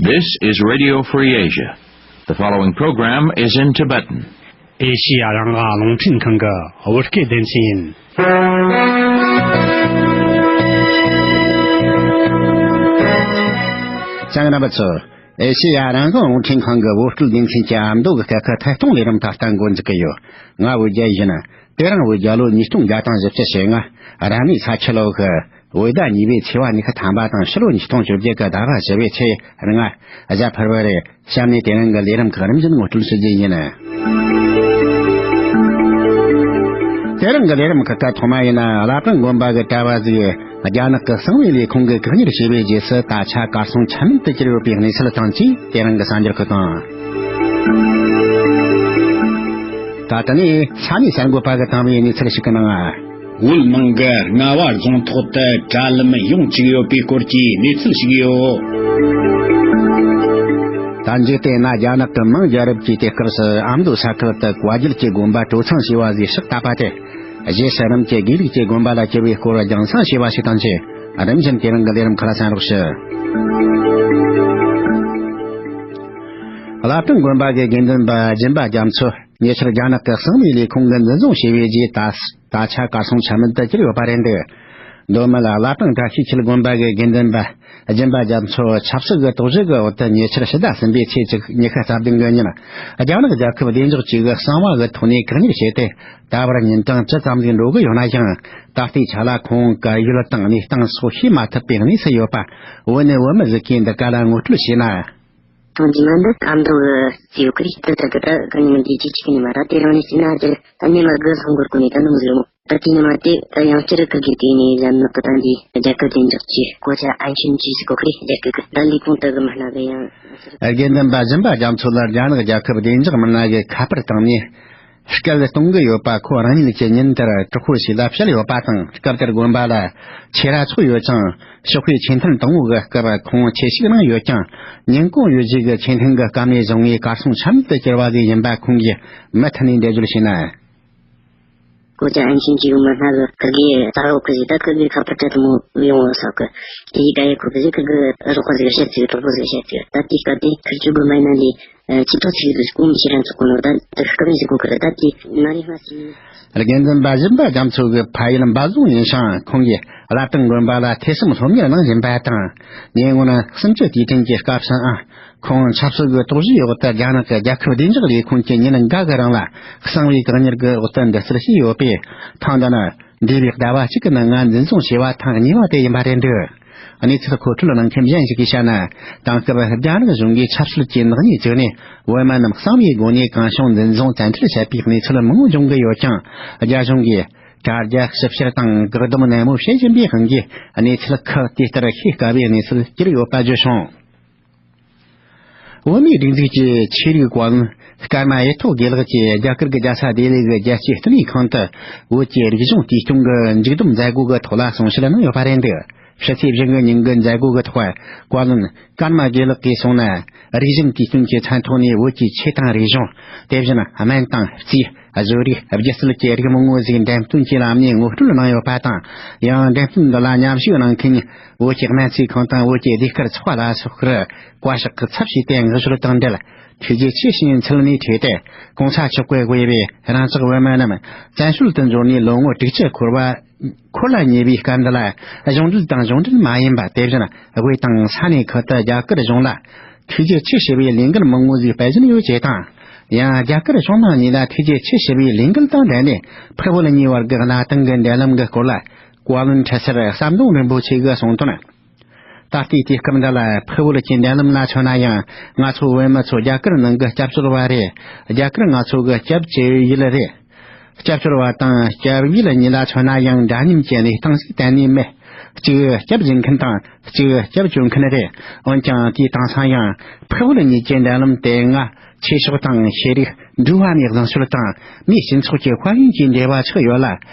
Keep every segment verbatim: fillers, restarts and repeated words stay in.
This is Radio Free Asia. The following program is in Tibetan. ཨེ་ཤི་ཡ་རང་དབང་རླུང་འཕྲིན་ཁང་གི་བོད་སྐད་སྡེ་ཚན་ཡིན། ཨེ་ཤི་ཡ་རང་དབང་རླུང་འཕྲིན་ཁང་གི་བོད་སྐད་སྡེ་ཚན་གྱི་ཨ་མདོ་གི་སྐད་ཁུལ་ཐད་གཏོང་ལས་རིམ་ད་ལྟ་འགོ་འཛུགས་ཀྱི་ཡོད། ང་བོད་རྒྱལ་ཡིན། དེ་རིང་བོད་རྒྱལ་ལོ་ཉིས་སྟོང་བརྒྱ་དང་བཞི་བཅུ་ཞེ་ལྔ། རབ་གནས་ས་ཁྱི་ལོ་གི་བོད་ཟླ་གཉིས་པའི་ཚེས་པ་ཉི་ཤུ་ཐམ་པ་དང་ཕྱི་ལོ་ཉིས་སྟོང་བཅོ་བརྒྱད་ཀྱི་ཟླ་བ་བཞི་པའི་ཚེས་ལྔ། གཟའ་ཕུར་བུ་རེད། གཤམ་ནས་དེ་རིང་གི་ལས་རིམ་ཁག་རིམ་བཞིན་ངོ་སྤྲོད་ཞུ་རྒྱུ་ཡིན། དེ་རིང་གི་ལས་རིམ་ཁག་ཐོག་མ་ཡིན་ན། བླ་བྲང་དགོན་པ་གི་གྲྭ་བ་ཟིག་རྒྱ་ནག་གི་གསང་བའི་ལས་ཁུངས་ཀྱིས་བཀག་ཉར་བྱས་པའི་རྗེས་སུ་ད་ཆ་གར་སོང་ཆ་མེད་དུ་གྱུར་ཡོད་པའི་གནས་ཚུལ་དང་བཅས། དེ་རིང་གི་གསར་འགྱུར་ཁག་དང་། ད་ལྟ་ནས་ས་གནས་གསར་འགོད་པ་གིས་བཏང་བའི་གནས་ཚུལ་ཞིག་གི་ནང་། བོད་ནང་གི་རྔ་བ་རྫོང་ཐོག་ཏུ་དྲ་ལམ་ཡོངས་བཅུག་ཡོད་པའི་སྐོར་གྱི་གནས་ཚུལ་ཞིག་ཡོད། ད་འཇིག་རྟེན་ན་རྒྱ་ནག་གི་མིང་རྒྱལ་རབས་ཀྱི་དུས་སྐབས་སུ་ཨ་མདོ་ས་ཁུལ་དུ་བཀའ་བརྒྱུད་ཀྱི་དགོན་པ་གྲོ་ཚང་ཞེས་པ་ཟིག་ཕྱག་བཏབ་པ་དེ། རྗེ་ས་རམ་གྱི་དགེ་ལུགས་ཀྱི་དགོན་པ་ལ་བསྒྱུར་བའི་སྐོར་རྒྱང་སྲིང་བྱས་པ་ཞིག་དང་བཅས། རིམ་བཞིན་དེ་རིང་གི་ལས་རིམ་ཁག་ལ་གསན་རོགས་ཞུ། བླ་བྲང་དགོན་པ་གི་དགེ་འདུན་པ་སྦྱིན་པ་རྒྱ་མཚོ་ཉེ་ཆར་རྒྱ་ནག་གི་གསང་བའི་ལས་ཁུངས་ཀྱིས་འཛིན་བཟུང་བྱས་པའི་རྗེས་ད་ད་ཆ་གར་སོང་ཆ་མེད་དུ་གྱུར་ཡོད་པ་རེད་འདུག། མདོ་སྨད་བླ་བྲང་བཀྲ་ཤིས་འཁྱིལ་དགོན་པ་གི་དགེ་འདུན་པ་སྦྱིན་པ་རྒྱ་མཚོ་ཆབ་སྲིད་ཀྱི་དོགས་གཞི་གི་འོག་ཏུ་ཉེ་ཆར་ཕྱི་ཟླ་གསུམ་པའི་ཚེས་གཅིག་ཉི་ཤུ་རྩ་བདུན་གི་ཉིན། རྒྱ་ནག་རྒྱལ་ཁབ་བདེ་འཇགས་ཅུས་ཀྱིས་གསང་བ་གི་ཐོག་ནས་བཀག་ཉར་བྱས་ཏེ། ད་བར་ཉིན་གྲངས་བཅུ་ཙམ་ཞིག་འགྲོ་གི་ཡོད་ན་ཡང་། ད་ལྟའི་ཆ་ལ་ཁོང་གི་ཡུལ་དང་གནས་སྟངས་སོགས་ཤེས་མ་ཐུབ་པའི་གནས་སུ་ཡོད་པ། བོད་ནས་བོད་མི་ཟིག་གིས་འདི་ག་ལ་ངོ་སྤྲོད་བྱས་ན། ཐེངས་རྗེས་མ་འདི་ཨ་མདོ་གི་སྲིད་འོག་གི་རེད། དེ་ལྟར་གི་ད་གི་ཉིན་མོ་འདི་རྗེས་གཅིག་གི་ཉིན་མོ་ར། དེ་རིང་ནས་བྱས་ན་དེར་ད་ཉི་མ་དགུ་ལྷག་འགོར་གོ་ནས་ད་ནུབ་ཟིག་མོ། ད་དེ་ཉི་མ་དེ་ད་ཡང་བསྐྱར་ཁུར་གི་དེ་ནས་ཡང་ནུབ་གི་ད་འདི་རྒྱལ་ཁབ་བདེ་འཇགས་ཀྱི་གོ་ཆ་ཨན་ཆིན་ཅི་ཟིག་གོ་གི་རེད། རྒྱལ་ཁབ་གི་ད་ལས་ཁུངས་དག་གི་མི་སྣ་གི་ཡང་། དགེ་འདུན་པ་སྦྱིན་པ་རྒྱ་མཚོ་ལ་རྒྱ་ནག་རྒྱལ་ཁབ་བདེ་འཇགས་མི་སྣ་གིས་ཁ་པར་བཏང་ནས། སྐད་གཏོང་གི་ཡོད་པ་ཁོ་རང་ཉིད་ཀྱིས་ཉིན་དེར་གྲོགས་པོ་ཞིག་ལ་བཤད་ཡོད་པ་དང་། སྐབས་དེར་དགོན་པ་ལ་ཆོས་ར་ཚོགས་ཡོད་ཅིང་། ཞོགས་པའི་ཆོས་ཐུན་དང་པོ་གི་སྐབས་ཁོང་ཆོས་ཞུགས་གནང་ཡོད་ཀྱང་། ཉིན་གུང་ཡོལ་རྗེས་ཀྱི་ཆོས་ཐུན་གྱི་སྐབས་ནས་བཟུང་ངས་གར་སོང་ཆ་མེད་དུ་གྱུར་བ་ཟིག་ཡིན་པ་ཁོང་གིས་མུ་མཐུད་ནས་འགྲེལ་བརྗོད་བྱས་ན། གོ་ཆ་ཨན་ཆིན་གྱི་ཡུལ་མི་སྣ་གི་ཁུར་གི་ས་འོག་གི་ཟིག་ད་ཁུར་གི་ཁ་པར་སྤྲད་མོ་ཡོང་བ་ས་གི་དེ་ཡི་ད་ཡི་ཁུར་གི་ཟིག་ཁུར་གི་རོགས་པ་ཟིག་བཤད་ཚིག་གྲོགས་པོ་ཟིག་བཤད་ཚིག་ད་དེའི་སྐབས་དེ་ཁུར་ཆུ་གི་མ་ཡིན་ན་ལས། ཨ། ཅི་ཐོག་ཅིག་ཏུ་སྐུ་མི་ཤེས་རང་ཚོ་ཁོ་ནོ་ད་དུ་སྐུ་མི་ཞིག་གོ་ཁར་ད་དེ་ན་རེ་ཧ་སི། དགེ་འདུན་པ་སྦྱིན་པ་རྒྱ་མཚོ་གི་ཕ་ཡུལ་འབའ་རྫོང་ཡིན་ཞིང་། ཁོང་གིས་བླ་བྲང་དགོན་པ་ལ་ཐོས་བསམ་སློབ་གཉེར་གནང་བཞིན་པ་དང་། ཉེ་སྔོན་གསུམ་བཅུ་དུས་དྲན་གྱི་སྐབས་སུའང་ཁོང་ཆབ་སྲིད་ཀྱི་དོགས་གཞིའི་འོག་ཏུ་རྒྱ་ནག་གི་རྒྱལ་ཁབ་བདེ་འཇགས་ལས་ཁུངས་ཀྱིས་ཉིན་འགའ་གི་རིང་ལ་གསང་བའི་བཀག་ཉར་གྱི་འོག་ཏུ་འདུག་སེལ་བྱས་ཡོད་པས། ཐེངས་འདི་ནི་འདས་པའི་ཟླ་བ་གཅིག་གི་ནང་ང་འཛིན་བཟུང་བྱས་པ་ཐེངས་གཉིས་པ་དེ་ཡིན་པ་རེད་འདུག། གནས་ཚུལ་མཁོ་སྤྲོད་གནང་མཁན་གཞན་ཞིག་གིས་བཤད་ན། དེང་སྐབས་རྒྱ་ནག་གཞུང་གིས་ཆབ་སྲིད་ཀྱི་ནག་ཉེས་བཙུགས་ནས། བོད་མི་རྣམས་གསང་བའི་སྒོ་ནས་གང་བྱུང་འཛིན་བཟུང་བཙན་ཁྲིད་བྱས་པའི་གནས་ཚུལ་མང་བོ་འབྱུང་གི་ཡོད་ཀྱང་། རྒྱ་གཞུང་གིས་དྲ་རྒྱ་ཞིབ་བཤེར་དང་བཀག་སྡོམ་ནན་མོ་བྱེད་བཞིན་པའི་དབང་གིས། གནས་ཚུལ་ཁག་དེ་ལྟར་ཤེས་དཀའ་བའི་གནས་ཚུལ་གྱུར་ཡོད་པ་བརྗོད་བྱུང་། བོད་མིའི་སྒྲིག་འཛུགས་ཀྱི་ཆོས་རིག་བཀའ་བློན་ཀརྨ་ཡེ་ཐོག་དགེ་ལགས་ཀྱིས་རྒྱ་གར་གྱི་རྒྱལ་ས་ལྡི་ལི་གི་རྒྱལ་སྤྱིའི་བསྟི་གནས་ཁང་དུ། བོད་ཀྱི་རིག་གཞུང་དུས་སྟོན་གྱི་མཇུག་བསྡོམས་མཛད་སྒོ་གི་ཐོག་ལ་གསུང་བཤད་གནང་ཡོད་པ་རེད་འདུག། ཕྱི་ཚེས་བཞི་གི་ཉིན་གྱི་མཛད་སྒོ་གི་ཐོག་བཀའ་བློན་ཀརྨ་དགེ་ལགས་ཀྱིས་གསུངས་ན། རིག་གཞུང་དུས་སྟོན་གྱི་མཚན་ཐོག་ནས་བོད་ཀྱི་ཆོས་དང་རིག་གཞུང་། དེ་བཞིན་སྨན་དང་རྩིས། བཟོ་རིག། སྒྱུ་རྩལ་གྱི་རིགས་མང་བོ་ཞིག་འགྲེམས་སྟོན་གྱི་ལམ་ནས་ངོ་སྤྲོད་གནང་ཡོད་པ་དང་། ཡང་འགྲེམས་སྟོན་འདི་ལ་མཉམ་ཞུགས་གནང་མཁན་བོད་ཀྱི་སྨན་རྩིས་ཁང་དང་བོད་ཀྱི་ཟློས་གར་ཚོགས་པ་ལ་སོགས་ཀྱིས་བཀའ་ཤག་གི་ཚབ་བྱས་ཏེ་བསྔགས་བརྗོད་དང་འབྲེལ། ཐུགས་རྗེ་ཆེ་ཞེས་མཚན་སྙན་ཕུལ་ཏེ། གོང་ས་མཆོག་གིས་དབུས་པའི་རང་ཅག་བོད་མི་རྣམས་བཙན་བྱོལ་དུ་འབྱོར་ནས་ལོ་ངོ་དྲུག་ཅུ་འཁོར་བ། འཁོར་ལ་ཉེ་བའི་སྐབས་འདི་ལ། གཞུང་འབྲེལ་དང་གཞུང་འབྲེལ་མ་ཡིན་པ། དེ་བཞིན་དབུས་དང་ས་གནས་ཁག་ཏུ་རྒྱ་གར་གཞུང་ལ། ཐུགས་རྗེ་ཆེ་ཞུ་བའི་ལས་འགུལ་མང་བོ་ཞིག་སྤེལ་བཞིན་ཡོད་ཅེས་དང་། ཡང་རྒྱ་གར་གཞུང་ནང་གཉིས་ལ་ཐུགས་རྗེ་ཆེ་ཞུ་བའི་ལས་འགུལ་དང་འབྲེལ་ནས། ཕུ་བོ་གཉིས་བར་གྱི་གནའ་དེང་གི་འབྲེལ་ལམ་གྱི་སྐོར་ལ། བཀའ་བློན་ཁྲི་ཟུར་ཟམ་གདོང་རིན་པོ་ཆེ་གིས་གསུངས་དོན། ད་ལྟའི་དུས་སྐབས་འདི་ལ་ཕུ་བོ་གྱི་འབྲེལ་ལམ་ལ་མཚོན་ན་ཡང་། ང་ཚོ་བོད་མི་ཚོ་རྒྱ་གར་ནང་གི་སྐྱབས་བཅོལ་བ་རེད། རྒྱ་གར་ང་ཚོ་གི་སྐྱབས་བཅོལ་ཡུལ་རེད། སྐྱབས་བཅོལ་བ་དང་སྐྱབས་ཡུལ་གཉིས་ལ་མཚོན་ན་ཡང་འདྲ་མཉམ་གྱི་གནས་སྟངས་ཤིག་གཏན་ནས་མེད། གཅིག་སྐྱབས་བྱེད་མཁན་དང་གཅིག་སྐྱབས་བཅོལ་མཁན་རེད། འོན་ཀྱང་དུས་དེང་སང་ཡང་ཕུ་བོ་གཉིས་ཀྱི་འབྲེལ་ལམ་དེ་སྔ་ཆོས་ཕྱོགས་དང་ཤེས་རིག། འགྲོ་བ་མིའི་གདེང་ཚོད་དང་མིའི་སྤྱི་ཚོགས་ཀྱི་དཔལ་ཡོན་གྱི་འབྲེལ་བ་ཆགས་ཡོད་ལ།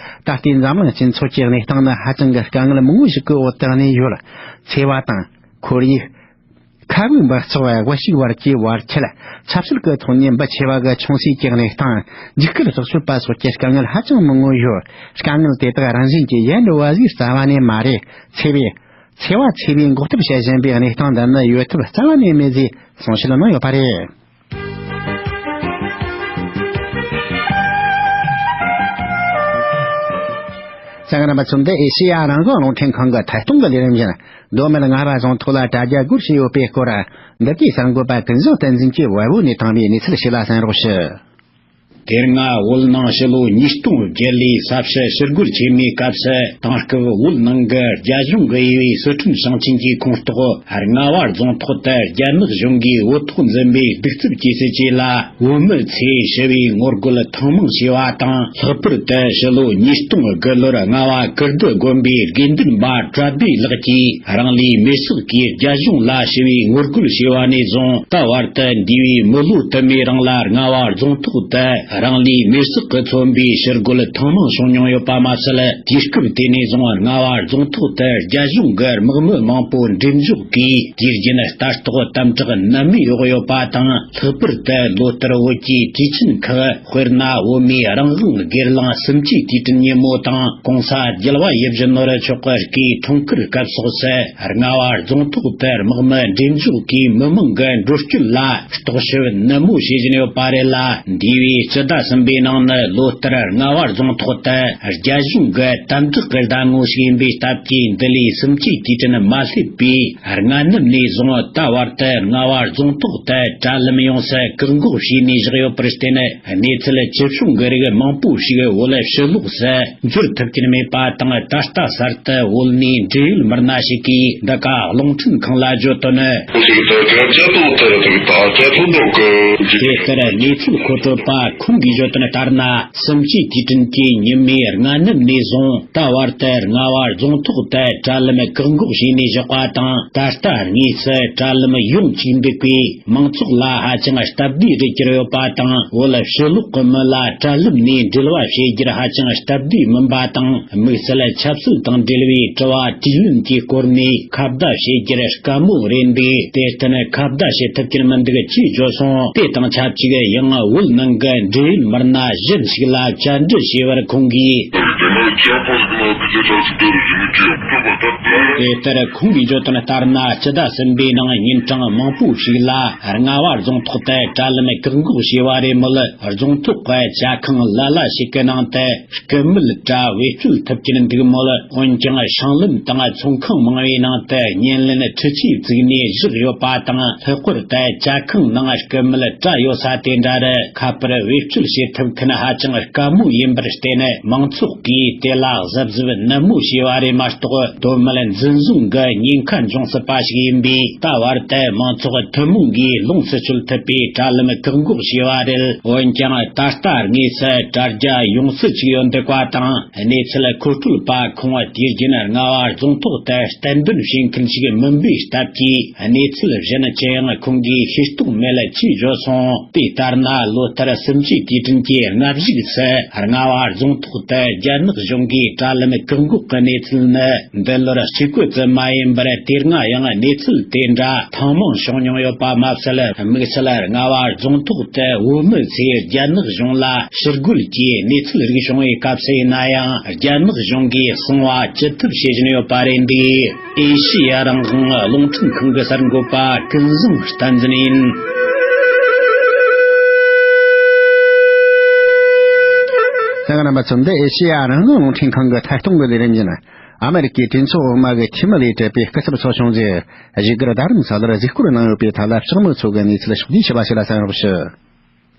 ད་ལྟའི་འཛམ་གླིང་སྤྱི་ཚོགས་ཀྱི་གནས་སྟངས་ནི་ཧ་ཅང་གི་དཀའ་ངལ་མང་བོ་ཞིག་གི་འོག་ཏུ་གནས་ཡོད། འཚེ་བ་དང་ཁོར་ཡུག། ཁ་དབུགས་འབག་བཙོག་པ་དབུལ་ཕྱུག་བར་གྱི་བར་ཁྱད། ཆབ་སྲིད་ཀྱི་ཐོག་ནས་འབུ་ཆེ་བ་གི་ཆུང་སྲིད་ཀྱི་གནས་སྟངས། འཇིགས་སྐུལ་རོགས་སྐྱོབ་པ་སོགས་ཀྱི་དཀའ་ངལ་ཧ་ཅང་མང་བོ་ཡོད། དཀའ་ངལ་དེ་དག་རང་བཞིན་གྱིས་ཡལ་འགྲོ་བ་ཞིག་རྩ་བ་ནས་མ་རེད། འཚེ་བའི་ འཚེ་བ་འཚེ་བའི་འགོག་ཐབས་བྱེད་བཞིན་པའི་གནས་སྟངས་འདི་ནི་ཡོད་ཐབས་རྩ་བ་ནས་མེད་ཅེས་གསུང་བཤད་གནང་ཡོད་པ་རེད། གསན་མཁན་རྣམ་པ་ཚོ། འདི་ཨེ་ཤེ་ཡ་རང་དབང་རླུང་འཕྲིན་ཁང་གི་ཐད་གཏོང་གི་ལས་རིམ་ཡིན། མདོ་སྨད་རྔ་བ་རྫོང་ཐོག་ལ་དྲ་རྒྱ་སྒོར་ཕྱེས་ཡོད་པའི་སྐོར། འདི་གའི་གསར་འགོད་པ་ཀུན་བཟང་བསྟན་འཛིན་གྱིས་བལ་པོ་ནས་བཏང་བའི་གནས་ཚུལ་ཞིག་ལ་གསན་རོགས་ཞུ། དེ་སྔ་བོད་ནང་ཕྱི་ལོ་ཉིས་སྟོང་བརྒྱད་ལོའི་ས་བྱི་ཞི་རྒོལ་ཆེན་མོའི་སྐབས་སུ། དེང་སྐབས་བོད་ནང་གི་རྒྱ་གཞུང་གིས་དབྱེ་བའི་སི་ཁྲོན་ཞིང་ཆེན་གྱི་ཁོངས་གཏོགས་རྔ་བ་རྫོང་ཐོག་ཏུ་རྒྱ་ནག་གཞུང་གིས་བོད་ཐོག་འཛིན་པའི་གདུག་རྩུབ་ཀྱི་སྲིད་བྱུས་ལ་བོད་མི་ཚོས་ཞི་བའི་ངོ་རྒོལ་ཐེངས་མང་བྱས་པ་དང་། ལྷག་པར་དུ་ཕྱི་ལོ་ཉིས་སྟོང་དགུ་ལོར་རྔ་བ་ཀིརྟི་དགོན་པའི་དགེ་འདུན་པ་བཀྲ་བྷེ་ལགས་ཀྱིས་རང་ལུས་མེར་སྲེག་གིས་རྒྱ་གཞུང་ལ་ཞི་བའི་ངོ་རྒོལ་བྱས་པ་ནས་བཟུང་། ད་བར་དུ་འདས་པའི་མི་ལོ་དུ་མའི་རིང་ལ་རྔ་བ་རྫོང་ཐོག་ཏུ་རང་ལུས་མེར་སྲེག་གིས་མཚོན་པའི་ཞི་རྒོལ་ཐེངས་མང་བྱུང་མྱོང་ཡོད་པ་མ་ཟད། དུས་སྐབས་དེ་ནས་བཟུང་རྔ་བ་རྫོང་ཐོག་ཏུ་རྒྱ་གཞུང་གི་དམག་མི་མང་པོ་འགྲེམས་འཇོག་གིས་དུས་རྒྱུན་ལྟ་རྟོག་དམ་དྲག་ནན་མོས་འོག་ཡོད་པ་དང་། ལྷག་པར་དུ་ལོ་ལྟར་བོད་ཀྱི་དུས་ཆེན་ཁག་དཔེར་ན་བོད་མིའི་རང་དབང་སྒེར་ལངས་གསུམ་བཅུའི་དུས་དྲན་ཉིན་མོ་དང་། གོང་ས་རྒྱལ་བ་ཡིད་བཞིན་ནོར་བུ་མཆོག་གི་སྐུའི་འཁྲུངས་སྐར་སྐབས་སོགས་སུ་རྔ་བ་རྫོང་ཐོག་ཏུ་དམག་མི་འགྲེམས་འཇོག་གིས་མི་མང་གི་འགྲོ་སྐྱོད་ལ་རྟོག་ཞིབ་ནན་མོ་བྱེད་བཞིན་ཡོད་པ་རེད་ལ། འདས་པའི་སྤྱི་ཟླ་གསུམ་པའི་ནང་ནི་ལོ་ལྟར་རྔ་བ་རྫོང་ཐོག་ཏུ་རྒྱ་གཞུང་གི་དམ་དྲག་གི་ཟླ་ངོ་ཞིག་ཡིན་པའི་སྟབས་ཀྱིས། འདི་ལོའི་གསུམ་བཅུའི་དུས་དྲན་མ་སླེབས་པའི་སྔ་ནུབ་ནས་བཟུང་། ད་བར་དུ་རྔ་བ་རྫོང་ཐོག་ཏུ་དྲ་ལམ་ཡོངས་སུ་བཀག་འགོག་བྱས་ནས་བཞག་ཡོད་པར་བརྟེན། གནས་ཚུལ་ཇི་བྱུང་གི་རིགས་མང་པོ་ཞིག་བོད་ཕྱི་ལོགས་སུ་འབྱོར་ཐུབ་ཀྱིན་མེད་པ་དང་། ད་ལྟ་གསར་དུ་བོད་ནས་འབྲེལ་ཡོད་མི་སྣ་ཞིག་གིས་འདི་ག་རླུང་འཕྲིན་ཁང་ལ་བརྗོད་དོན། དེ་ལྟར་གནས་ཚུལ་མཁོ་སྤྲོད་པ་ཁོང་གིས་བརྗོད་དོན་ལྟར་ན། གསུམ་བཅུའི་དུས་དྲན་གྱི་ཉི་མའི་སྔ་ནུབ་ནས་བཟུང་། ད་བར་དུ་རྔ་བ་རྫོང་ཐོག་ཏུ་དྲ་ལམ་བཀག་འགོག་བྱས་ནས་བཞག་པ་དང་། ད་ལྟ་དངོས་སུ་དྲ་ལམ་ཡོང་བཅུག་འདུག་པས། མང་ཚོགས་ལ་ཧ་ཅང་སྟབས་བདེ་རུ་གྱུར་ཡོད་པ་དང་། བོད་ཕྱི་ལོགས་ཀྱི་མི་ལ་དྲ་ལམ་ནས་འབྲེལ་བ་བྱེད་རྒྱུར་ཧ་ཅང་སྟབས་བདེ་མིན་པ་དང་། དམིགས་བསལ་ཆབ་སྲིད་དང་འབྲེལ་བའི་དྲི་བ་དྲིས་ལན་གྱི་སྐོར་ནས་ཁ་བརྡ་བྱེད་རྒྱུར་དཀའ་མོ་རེད་འདུག་དེར་བརྟེན་ཁ་བརྡ་བྱེད་ཐུབ་ཀྱིན་མི་འདུག་ཅེས་བརྗོད་སོང་། དེ་དང་ཆབས་ཅིག་ཡང་བོད་ནང་གི་འབྲེལ་ཡོད་མི་སྣ་གཞན་ཞིག་ལ་བཅར་འདྲི་བྱས་པར་ཁོང་གིས། དེ་ལྟར་ཁོང་གིས་བརྗོད་དོན་ལྟར་ན། སྤྱི་ཟླ་གསུམ་པའི་ནང་ཉིན་གྲངས་མང་པོ་ཞིག་ལ་རྔ་བ་རྫོང་ཐོག་ཏུ་དྲ་ལམ་བཀག་འགོག་བྱས་པ་རེད་མོད། རྫོང་ཐོག་གི་ཇ་ཁང་ལ་ལ་ཞིག་གི་ནང་དུ་སྐུད་མེད་དྲ་བེད་སྤྱོད་ཐུབ་ཀྱིན་འདུག་མོད། འོན་ཀྱང་ཤང་ལམ་དང་ཚོང་ཁང་མང་བའི་ནང་དུ་བརྙན་ལེན་འཕྲུལ་ཆས་བཙུགས་ནས་བཞག་ཡོད་པ་དང་། ལྷག་པར་དུ་ཇ་ཁང་ནང་སྐུད་མེད་དྲ་ཡོད་ས་དེ་འདྲ་རུ་ཁ་པར་བེད་སྤྱོད་བྱེད་ཐུབ་མཁན་ཧ་ཅང་དཀའ་མོ་ཡིན་པར་བརྟེན། མང་ཚོགས་ཀྱིས་དེ་ལ་གཟབ་གཟབ་ནན་མོ་བྱས་པ་རེད་མ་གཏོགས། དོན་མེད་འཛིན་བཟུང་གི་ཉེན་ཁ་འབྱུང་སྲིད་པ་ཞིག་ཡིན་པས། ད་བར་དུ་མང་ཚོགས་ཐུན་མོང་གིས་ལོངས་སུ་སྤྱོད་ཐུབ་པའི་དྲ་ལམ་བཀག་འགོག་བྱས་པ་རེད། འོན་ཀྱང་ད་ལྟ་དངོས་སུ་དྲ་རྒྱ་ཡོང་སྲིད་ཅིག་ཡོད་འདུག་པ་དང་། གནས་ཚུལ་མཁོ་སྤྲོད་པ་ཁོང་དུས་རྒྱུན་རྔ་བ་རྫོང་ཐོག་ཏུ་གཏན་འདོན་བྱེད་མཁན་ཞིག་མིན་པའི་སྟབས་ཀྱིས། གནས་ཚུལ་གཞན་ཅི་ཡང་ཁོང་གིས་ཤེས་རྟོགས་མེད་ཅེས་བརྗོད་སོང་། དེ་ལྟར་ན། ལོ་ལྟར་གསུམ་བཅུའི་དུས་དྲན་གྱི་སྔ་གཞུག་སུ་རྔ་བ་རྫོང་ཐོག་ཏུ་རྒྱ་ནག་གཞུང་གིས་དྲ་ལམ་བཀག་འགོག་གི་གནས་ཚུལ་ནི། འདི་ལོར་གཅིག་པུ་ཙམ་མ་ཡིན་པར། དེ་སྔ་ཡང་གནས་ཚུལ་དེ་འདྲ་ཐེངས་མང་བྱུང་མྱོང་ཡོད་པ་མ་ཟད། དམིགས་བསལ་རྔ་བ་རྫོང་ཐོག་ཏུ་བོད་མི་ཚོས་རྒྱ་ནག་གཞུང་ལ་ཕྱིར་རྒོལ་གྱི་གནས་ཚུལ་རིགས་བྱུང་བའི་སྐབས་སུ་ཡིན་ན་ཡང་། རྒྱ་ནག་གཞུང་གིས་གསང་བ་ཇི་ཐུབ་བྱེད་བཞིན་ཡོད་པ་རེད་འདུག་ཨེ་ཤེ་ཡ་རང་དབང་རླུང་འཕྲིན་ཁང་གི་གསར་འགོད་པ་ཀུན་བཟང་བསྟན་འཛིན་ཡིན། ད་ག་རྣམ་པ་ཚོ། འདི་ཨེ་ཤེ་ཡ་རང་དབང་རླུང་འཕྲིན་ཁང་གི་ཐད་གཏོང་གི་ལས་རིམ་ཡིན། ཨ་མེ་རི་ཀའི་གྲོས་ཚོགས་འོག་མ་གི་འཐུས་མི་ལས་གྲུབ་པའི་སྐུ་ཚབ་ཚོགས་ཆུང་ཚོས་བཞུགས་སྒར་རྡ་རམ་ས་ལར་གཟིགས་སྐོར་གནང་ཡོད་པའི་ཐད་ལ་ཕྱག་མི་ཚོ་གི་གནས་ཚུལ་ཕྱོགས་བསྡུས་བྱས་པ་ཞིག་ལ་གསན་རོགས་ཞུ།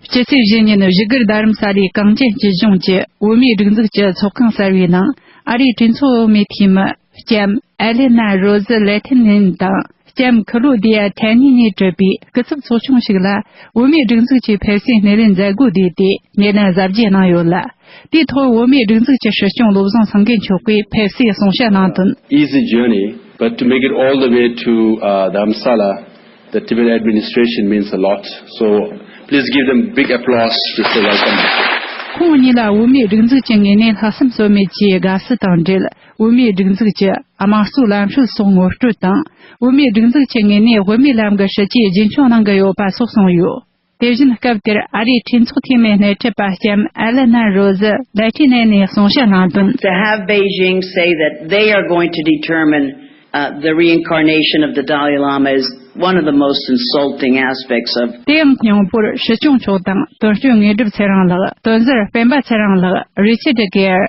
སྤྱི་ཚེས་བཞི་ཉིན་བཞུགས་སྒར་རྡ་རམ་ས་ལའི་གངས་ཅན་སྐྱིད་གཤོངས་ཀྱི་བོད་མིའི་སྒྲིག་འཛུགས་ཀྱི་ཚོགས་ཁང་གསར་བའི་ནང་། ཨ་རིའི་གྲོས་ཚོགས་འོག་མའི་འཐུས་མི་ལྕམ་ཨེ་ལེ་ན་རོ་ཟི་ལེ་ཐེན་ནིན་དང་། ལྕམ་ཁི་ལོ་དི་ཡ་ཐེན་ནི་གཉིས་གྲུབ་པའི་སྐུ་ཚབ་ཚོགས་ཆུང་ཞིག་ལ་བོད་མིའི་སྒྲིག་འཛུགས་ཀྱི་ཕེབས་བསུའི་སྣེ་ལེན་མཛད་སྒོ་བསྡུས་ཏེ། སྣེ་ལེན་གཟབ་རྒྱས་གནང་ཡོད་ལ། དེའི་ཐོག་བོད་མིའི་སྒྲིག་འཛུགས་ཀྱི་སྲིད་སྐྱོང་བློ་བཟང་སེང་གེ་མཆོག་གིས་ཕེབས་བསུའི་གསུང་བཤད་གནང་དོན། Easy journey, but to make it all the way to, uh, Dharamsala, the Tibetan administration means a lot. So please give them big applause before welcome. ཁོང་གཉིས་ལ་བོད་མིའི་སྒྲིག་འཛུགས་ཀྱི་ངོས་ནས་ལྷག་བསམ་ཟོལ་མེད་ཀྱི་དགའ་བསུ་དང་འབྲེལ། བོད་མིའི་སྒྲིག་འཛུགས་ཀྱི་དམངས་གཙོའི་ལམ་སྲོལ་སོགས་ངོ་སྤྲོད་དང་། བོད་མིའི་སྒྲིག་འཛུགས་ཀྱི་ངོས་ནས་དབུ་མའི་ལམ་གྱི་སྲིད་བྱུས་རྒྱུན་འཁྱོངས་གནང་གི་ཡོད་པ་སོགས་གསུངས་ཡོད། དེ་བཞིན་སྐབས་དེར་ཨ་རིའི་གྲོས་ཚོགས་འཐུས་མི་སྣེ་ཁྲིད་པ་ལྕམ་ཨེ་ལེ་ན་རོ་ཟི་ལེ་ཐི་ནེ་ནས་གསུང་བཤད་གནང་དོན། To have Beijing say that they are going to determine Uh, the reincarnation of the Dalai Lama is one of the most insulting aspects of དེ་ཡང་སྙིང་པོར་སྲིད་སྐྱོང་མཆོག་དང་དོན་གཅོད་དངོས་གྲུབ་ཚེ་རིང་ལགས། དོན་གཟར་སྤེན་པ་ཚེ་རིང་ལགས། རི་ཆར་ཌི་གེར།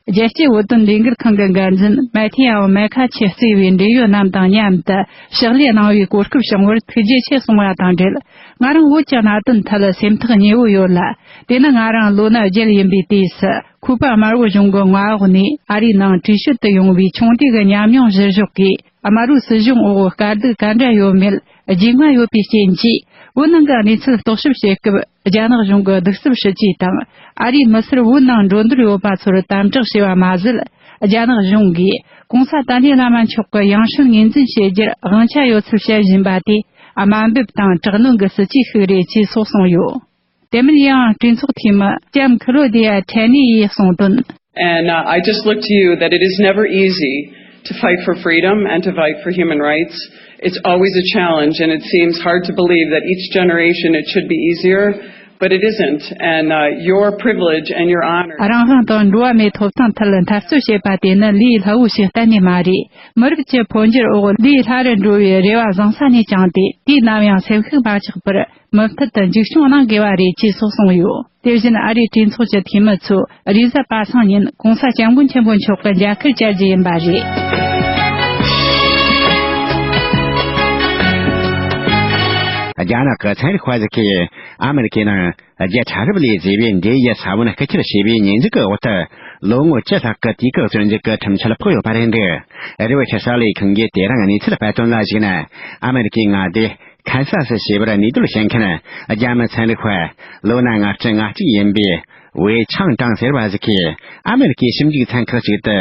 རྒྱལ་སྤྱིའི་བོད་དོན་ལས་འགུལ་ཁང་གི་འགན་འཛིན་མལ་ཐི་ཡའོ་མེ་ཁ་ཆེ་གཙོས་པའི་འབྲེལ་ཡོད་རྣམས་དང་མཉམ་དུ་ཕྱག་ལས་གནང་བའི་གོ་སྐབས་བྱུང་བར་ཐུགས་རྗེ་ཆེ་གསུང་བ་དང་འབྲེལ། ང་རང་བོད་ཀྱི་གནད་དོན་ཐད་སེམས་ཐག་ཉེ་བོ་ཡོད་ལ། དེ་ནི་ང་རང་ལོ་ན་བརྒྱད་ཡིན་པའི་དུས་སུ། ཁུ་པ་དམར་བོ་གཞུང་གི་མངའ་འོག་ནས་ཨ་རིའི་ནང་བྲོས་བྱོལ་དུ་ཡོང་བའི་ཆུང་དུས་ཀྱི་ཉམས་མྱོང་གཞིར་བཞག་གིས། དམར་བོའི་སྲིད་གཞུང་འོག་དཀའ་སྡུག་ག་འདྲ་ཡོད་མེད་རྒྱུས་མངའ་ཡོད་པའི་རྐྱེན་གྱིས། བོད་ནང་གི་གནས་ཚུལ་རྟོག་ཞིབ་བྱེད་སྐབས། རྒྱ་ནག་གཞུང་གི་གདུག་རྩུབ་སྲིད་ཇུས་དང་། ཨ་རིའི་མི་སེར་བོད་ནང་འགྲོ་འདོད་ཡོད་པ་ཚོར་དམ་དྲག་བྱས་པ་མ་ཟད། རྒྱ་ནག་གཞུང་གིས་༸གོང་ས་ཏཱ་ལའི་བླ་མ་མཆོག་གི་ཡང་སྲིད་ངོས་འཛིན་བྱེད་རྒྱུར་དབང་ཆ་ཡོད་ཚུལ་བཤད་བཞིན་པ་དེ། དམའ་འབེབས་དང་དྲག་གནོན་གྱི་སྲིད་ཇུས་ཤིག་རེད་ཅེས་སོགས་གསུངས་ཡོད། དེ་མིན་ཡང་གྲོས་ཚོགས་འཐུས་མི་ལྕམ་ཁི་ལོ་དི་ཡ་ཁྲེ་ནི་ཡིས་གསུངས་དོན། And uh, I just look to you that it is never easy to fight for freedom and to fight for human rights. It's always a challenge, and it seems hard to believe that each generation it should be easier, but it isn't. And uh, your privilege and your honor. རང་དབང་དང་འགྲོ་བ་མིའི་ཐོབ་ཐང་ཐད་འཐབ་རྩོད་བྱེད་པ་དེ་ནི་ལས་སླ་བོ་ཞིག་གཏན་ནས་མ་རེད། མི་རབས་ཀྱི་འཕོ་འགྱུར་འོག་ལས་སླ་རུ་འགྲོ་བའི་རེ་བ་བཟང་ས་ནས་བཅངས་ཏེ། དུས་ནམ་ཡང་སེམས་ཤུགས་མ་ཆག་པར། མུ་མཐུད་དུ་མཇུག་སྐྱོང་གནང་དགོས་པ་རེད་ཅེས་སོགས་གསུངས་ཡོད། དེ་བཞིན་ཨ་རིའི་གྲོས་ཚོགས་ཀྱི་འཐུས་མི་ཚོས་རེས་གཟའ་པ་སངས་ཉིན་༸གོང་ས་༸སྐྱབས་མགོན་ཆེན་པོ་མཆོག་གི་མཇལ་ཁར་བཅར་རྒྱུ་ཡིན་པ་རེད། རྒྱ་ནག་གི་ཚན་རིག་པ་ཞིག་གིས་ཨ་མེ་རི་ཁའི་ནང་རྒྱལ་ཕྲ་རབ་ལས་བཟོས་པའི་འབྲས་ཡོས་ས་བོན་རྐུ་འཁྱེར་བྱས་པའི་ཉེས་འཛུགས་ཀྱི་འོག་ཏུ་ལོ་ངོ་བཅུ་ལྷག་གི་དུས་བཀག་བཙོན་འཇུག་གི་ཁྲིམས་ཆད་ཕོག་ཡོད་པ་རེད་འདུག་རི་ཝི་ཆར་གསར་ལས་ཁང་གིས་དེ་རིང་གནས་ཚུལ་སྤེལ་དོན་ལ་གཞིགས་ན། ཨ་མེ་རི་ཁའི་མངའ་སྡེ་ཁན་ས་སི་ཞེས་པར་གནས་སྡོད་བྱེད་མཁན་རྒྱ་མི་ཚན་རིག་པ་ལོ་ན་ལྔ་བཅུ་ང་གཅིག་ཡིན་པའི་ཝེ་ཆང་ཀྲང་ཟེར་བ་ཞིག་གིས། ཨ་མེ་རི་ཁའི་ཞིབ་འཇུག་ཚན་ཁག་ཅིག་ཏུ་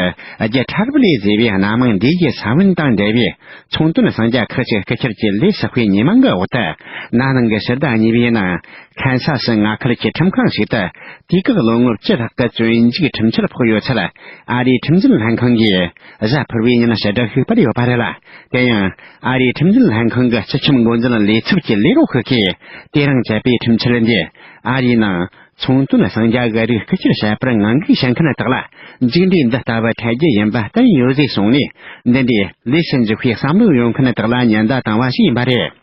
རྒྱལ་ཕྲ་རབ་ལས་བཟོས་པའི་སྣ་མང་འབྲས་ཡོས་ས་བོན་དང་འབྲེལ་བའི་ཚོང་དོན་གསང་རྒྱ་ཁག་ཅིག་རྐུ་འཁྱེར་གྱི་ལས་བསགས་པའི་ཉེས་མིང་གི་འོག་ཏུ། ན་ནིང་གི་ཕྱི་ཟླ་གཉིས་པའི་ནང་ཁན་ས་སི་མངའ་ཁུལ་གྱི་ཁྲིམས་ཁང་ཞིག་ཏུ་དུས་བཀག་ལོ་ངོ་བཅུ་ལྷག་གི་བཙོན་འཇུག་ཁྲིམས་ཆད་ཕོག་ཡོད་ཚུལ་ཨ་རིའི་ཁྲིམས་འཛིན་ལྷན་ཁང་གིས་གཟའ་ཕུར་བུའི་ཉིན་ཕྱི་དྲིལ་ཤིག་སྤེལ་ཡོད་པ་རེད་ལ། དེ་ཡང་ཨ་རིའི་ཁྲིམས་འཛིན་ལྷན་ཁང་གི་སྤྱི་ཁྱབ་འགོ་འཛིན་ལས་ཚབ་ཀྱི་ལས་རོགས་ཤིག་གིས་དེ་རིང་བཅད་པའི་ཁྲིམས་ཆད་འདི་ཨ་རིའི་ནང་ཚོང་དོན་གསང་རྒྱ་གི་རིགས་རྐུ་འཁྱེར་བྱས་པར་ངང་སྒུག་བྱེད་མཁན་དག་ལ་མཇུག་འབྲས་འདི་ལྟ་བུ་འཕྲད་རྒྱུ་ཡིན་པ་བསྟན་ཡོད་ཟེར་གསུངས་ནས། འདི་འདྲའི་ལས་སུ་འཇུག་པའི་བསམ་བློ་ཡོད་མཁན་དག་ལ་ཉེན་བརྡ་བཏང་བ་ཞིག་ཡིན་པ་རེད།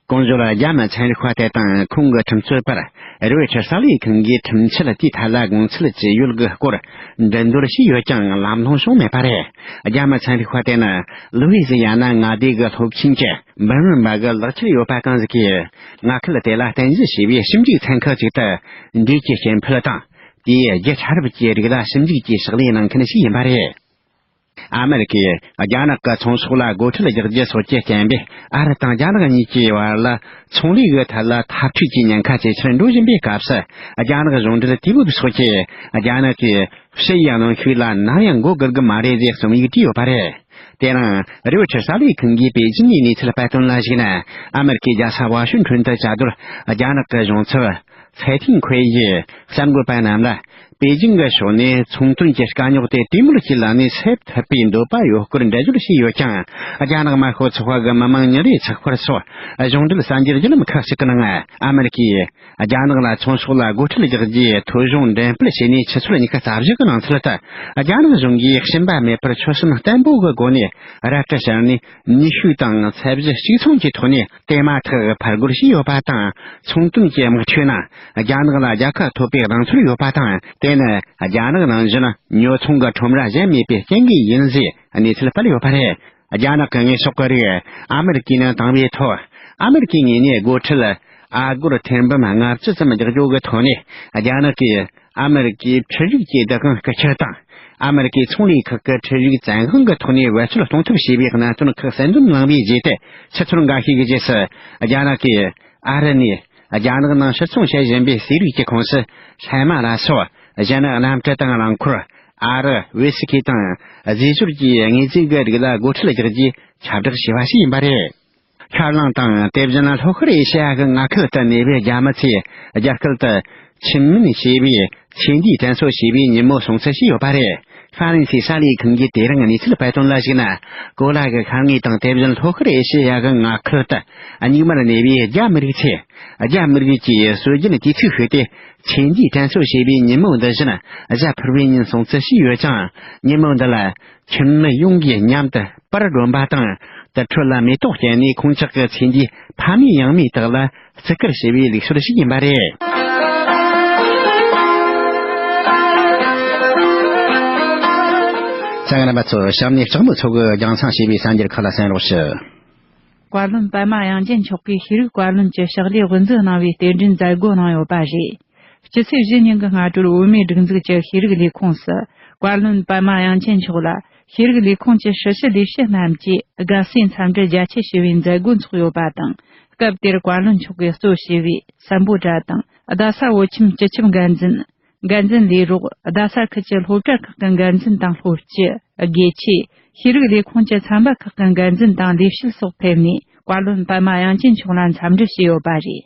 གོང་བརྗོད་རྒྱ་མི་ཚན་རིག་པ་དེ་དང་ཁོང་གི་ཁྲིམས་རྩོད་པར་རི་ཝེ་ཆར་གསར་ལས་ཁང་གིས་ཁྲིམས་ཆད་དེའི་ཐད་ལ་དགོངས་ཚུལ་ཇི་ཡོད་ཀྱི་སྐོར་འགྲན་བསྡུར་བྱས་ཡོད་ཀྱང་ལམ་ལྷོང་བྱུང་མེད་པ་རེད། རྒྱ་མི་ཚན་རིག་པ་དེ་ནི་ལུ་ཝི་ཟི་ཡ་ན་མངའ་སྡེ་གི་སློབ་ཆེན་གྱི་འབུམ་རམས་པ་གི་ལག་ཁྱེར་ཡོད་པ་གང་ཟིག་གིས་མངའ་ཁུལ་དེ་ལ་རྟེན་གཞི་བྱས་པའི་ཞིབ་འཇུག་ཚན་ཁག་ཅིག་ཏུ་འབྲས་ཀྱི་སྐྱེ་འཕེལ་དང་། དེའི་རྒྱུད་ཕྲ་རབ་ཀྱི་རིགས་ལ་ཞིབ་འཇུག་གིས་ཕྱག་ལས་གནང་མཁན་ཞིག་ཡིན་པ་རེད། ཨ་མེ་རི་ཀས་རྒྱ་ནག་གི་ཚོང་ཟོག་ལ་སྒོ་ཁྲལ་རྒྱག་རྒྱུ་སོགས་ཀྱི་རྐྱེན་པས། ཨ་རི་དང་རྒྱ་ནག་གཉིས་ཀྱི་བར་ལ་ཚོང་ལས་ཀྱི་ཐད་ལ་འཐབ་འཁྲུག་གི་ཉེན་ཁ་ཇེ་ཆེར་འགྲོ་བཞིན་པའི་སྐབས་སུ། རྒྱ་ནག་གཞུང་འབྲེལ་དུས་བབ་སོགས་ཀྱིས་རྒྱ་ནག་གི་ཕྱི་ཡི་གནོན་ཤུགས་ལ་ནམ་ཡང་མགོ་སྒུར་གི་མ་རེད་ཅེས་རྩོམ་ཡིག་བྲིས་ཡོད་པ་རེད། དེ་རིང་རི་ཝེ་ཆར་གསར་ལས་ཁང་གིས་པེ་ཅིན་ནས་གནས་ཚུལ་སྤེལ་དོན་ལ་གཞིགས་ན། ཨ་མེ་རི་ཀའི་རྒྱལ་ས་ཝ་ཤིང་ཊོན་དུ་བཅའ་སྡོད་རྒྱ་ནག་གི་གཞུང་ཚབ་ཧྥེ་ཐིང་ཁོའེ་ཡིས་གསར་འགོད་པ་རྣམས་ལ། པེ་ཅིང་གི་ཕྱོགས་ནས་ཚོང་དོན་གྱི་དཀའ་རྙོག་དེ་དུས་མུར་གྱི་ལམ་ནས་སེལ་ཐུབ་པའི་འདོད་པ་ཡོད་སྐོར་འགྲེལ་བརྗོད་བྱས་ཡོད་ཀྱང་། རྒྱ་ནག་དམར་ཤོག་ཚོགས་པ་གི་མི་དམངས་ཉིན་རེའི་ཚགས་པར་སོགས་གཞུང་འབྲེལ་གསར་འགྱུར་བརྒྱུད་ལམ་ཁག་ཅིག་གི་ནང་། ཨ་མེ་རི་ཀས་རྒྱ་ནག་ལ་ཚོང་ཟོག་ལ་སྒོ་ཁྲལ་རྒྱག་རྒྱུའི་ཐོ་གཞུང་འགྲེམས་སྤེལ་བྱས་ནས་ཆུ་ཚོད་ཉི་ཤུ་རྩ་བཞི་གི་ནང་ཚུད་དུ། རྒྱ་ནག་གཞུང་གིས་ཞུམ་པ་མེད་པར་ཆོད་སེམས་བརྟན་པོ་གི་སྒོ་ནས་རལ་གྲི་བཤར་ནས། ནུས་ཤུགས་དང་ཚད་གཞི་གཅིག་མཚུངས་ཀྱི་ཐོག་ནས་དེ་མ་ཐག་ཕར་རྒོལ་བྱས་ཡོད་པ་དང་། ཚོང་དོན་གྱི་དམག་འཁྲུག་ནང་རྒྱ་ནག་ལ་རྒྱལ་ཁ་ཐོབ་པའི་གདེང་ཚོད་ཡོད་པ་དང་། དེ་ནི་རྒྱ་ནག་ནང་བཞིན་ཉོ་ཚོང་གི་ཁྲོམ་ར་གཞན་མེད་པའི་རྐྱེན་གྱིས་ཡིན་ཟེར་གནས་ཚུལ་སྤེལ་ཡོད་པ་རེད། རྒྱ་ནག་གི་དངོས་ཟོག་གི་རིགས་ཨ་མེ་རི་ཀའི་ནང་བཏང་བའི་ཐོག་ཨ་མེ་རི་ཀའི་ངོས་ནས་སྒོ་ཁྲལ་ཨ་སྒོར་ཐེར་འབུམ་ལྔ་བཅུ་ཙམ་རྒྱག་རྒྱུ་གི་ཐོག་ནས། རྒྱ་ནག་གིས་ཨ་མེ་རི་ཀའི་འཕྲུལ་རིག་གི་བདག་དབང་རྐུ་འཁྱེར་དང་། ཨ་མེ་རི་ཀའི་ཚོང་ལས་ཁག་གི་འཕྲུལ་རིག་བཙན་དབང་གི་ཐོག་ནས་བེད་སྤྱོད་གཏོང་ཐབས་བྱས་པའི་གནད་དོན་ཁག་གསལ་འདོན་གནང་བའི་རྗེས་ཏེ། ཆུ་ཚོད་འགའ་ཤས་ཀྱི་རྗེས་སུ་རྒྱ་ནག་གིས་ཨ་རི་ནས་རྒྱ་ནག་ནང་ཕྱིར་ཚོང་བྱེད་བཞིན་པའི་ཟས་རིགས་ཀྱི་ཁོངས་སུ་ཧྲན་མ་ལ་སོགས་གཞན་གནམ་གྲུ་དང་རླངས་འཁོར། ཨ་རི། བེ་སི་ཁི་དང་རྫས་སྦྱོར་གྱི་དངོས་རྫས་ཀྱི་རིགས་ལ་སྒོ་ཁྲལ་རྒྱག་རྒྱུའི་ཁྱབ་བསྒྲགས་བྱས་པ་ཞིག་ཡིན་པ་རེད། ཤར་གླིང་དང་དེ་བཞིན་ལྷོ་ཤར་ཨེ་ཤ་ཡ་གི་མངའ་ཁུལ་དུ་གནས་པའི་རྒྱ་མི་ཚོས་རྒྱ་སྐད་དུ་ཆིན་མིན་ཞེས་པའི་ཚེ་འདིའི་དྲན་གསོ་ཞེས་པའི་ཉིན་མོ་སྲུང་བརྩི་བྱས་ཡོད་པ་རེད། ཧྥ་རན་སིའི་གསར་ལས་ཁང་གིས་དེ་རིང་གནས་ཚུལ་སྤེལ་དོན་ལ་གཞིགས་ན། གོ་ལ་གི་ཤར་ངོས་དང་དེ་བཞིན་ལྷོ་ཤར་ཨེ་ཤེ་ཡ་གི་མངའ་ཁུལ་དུ་སྙིགས་མར་གནས་པའི་རྒྱ་མི་རིགས་ཚོས་རྒྱ་མི་རིགས་ཀྱི་སྲོལ་རྒྱུན་དུས་ཚིགས་ཤིག་སྟེ། ཆོས་འདུས་དྲན་གསོ་ཞེས་པའི་ཉིན་མོ་འདི་བཞིན་གཞས་ཕུར་བུའི་ཉིན་སྲུང་བརྩི་ཞུས་ཡོད་ཅིང་། ཉིན་མོ་འདི་ལ་ཁྱིམ་མི་ཡོངས་ཀྱིས་མཉམ་དུ་པར་སྒྲོན་པ་དང་། དུར་ཁྲོད་ལ་མེ་ཏོག་བསྐྱལ་ནས་ཁོང་ཅག་གི་ཚེ་འདིའི་ཕ་མེས་ཡང་མེས་དག་ལ་བརྩི་བཀུར་ཞུ་བའི་ལུགས་སྲོལ་ཞིག་ཡིན་པ་རེད། ཚང་རིམ་པ་ཚོ། གཤམ་ནས་ལྕགས་མོ་མཚོ་གིས་རྒྱང་སྲིང་བྱས་པའི་གསར་འགྱུར་ཁག་ལ་གསན་རོགས་ཞུ། བཀའ་བློན་པདྨ་དབྱངས་ཅན་མཆོག་གིས་ཤེས་རིག་བཀའ་བློན་གྱི་ཕྱག་ལས་དབུ་འཛུགས་གནང་བའི་རྟེན་འབྲེལ་མཛད་སྒོ་གནང་ཡོད་པ་རེད། སྤྱི་ཚེས་བཞི་ཉིན་གྱི་སྔ་དྲོར་བོད་མིའི་སྒྲིག་འཛུགས་ཀྱི་ཤེས་རིག་ལས་ཁུངས་སུ། བཀའ་བློན་པདྨ་དབྱངས་ཅན་མཆོག་ལ་ཤེས་རིག་ལས་ཁུངས་ཀྱི་ཧྲི་ཞི་ལས་བྱེད་རྣམས་ཀྱིས་དགའ་བསུའི་འཚམས་འདྲི་རྒྱ་ཆེ་ཞུ་བའི་མཛད་སྒོ་འཚོགས་ཡོད་པ་དང་། སྐབས་དེར་བཀའ་བློན་མཆོག་གིས་གཙོ་བྱས་པའི་སམ་བྷོ་ཊ་དང་རྡ་ས་བོད་ཁྱིམ་སྤྱི་ཁྱབ་འགན་འཛིན། འགན་འཛིན་ལས་རོགས། རྡ་ས་ཁུལ་གྱི་སློབ་གྲྭ་ཁག་གི་འགན་འཛིན་དང་སློབ་སྤྱི། དགེ་ཆེ། ཤེས་རིག་ལས་ཁུངས་ཀྱི་ཚན་པ་ཁག་གི་འགན་འཛིན་དང་ལས་བྱེད་སོགས་ཕེབས་ནས། བཀའ་བློན་པདྨ་དབྱངས་ཅན་མཆོག་ལ་འཚམས་འདྲི་ཞུས་ཡོད་པ་རེད།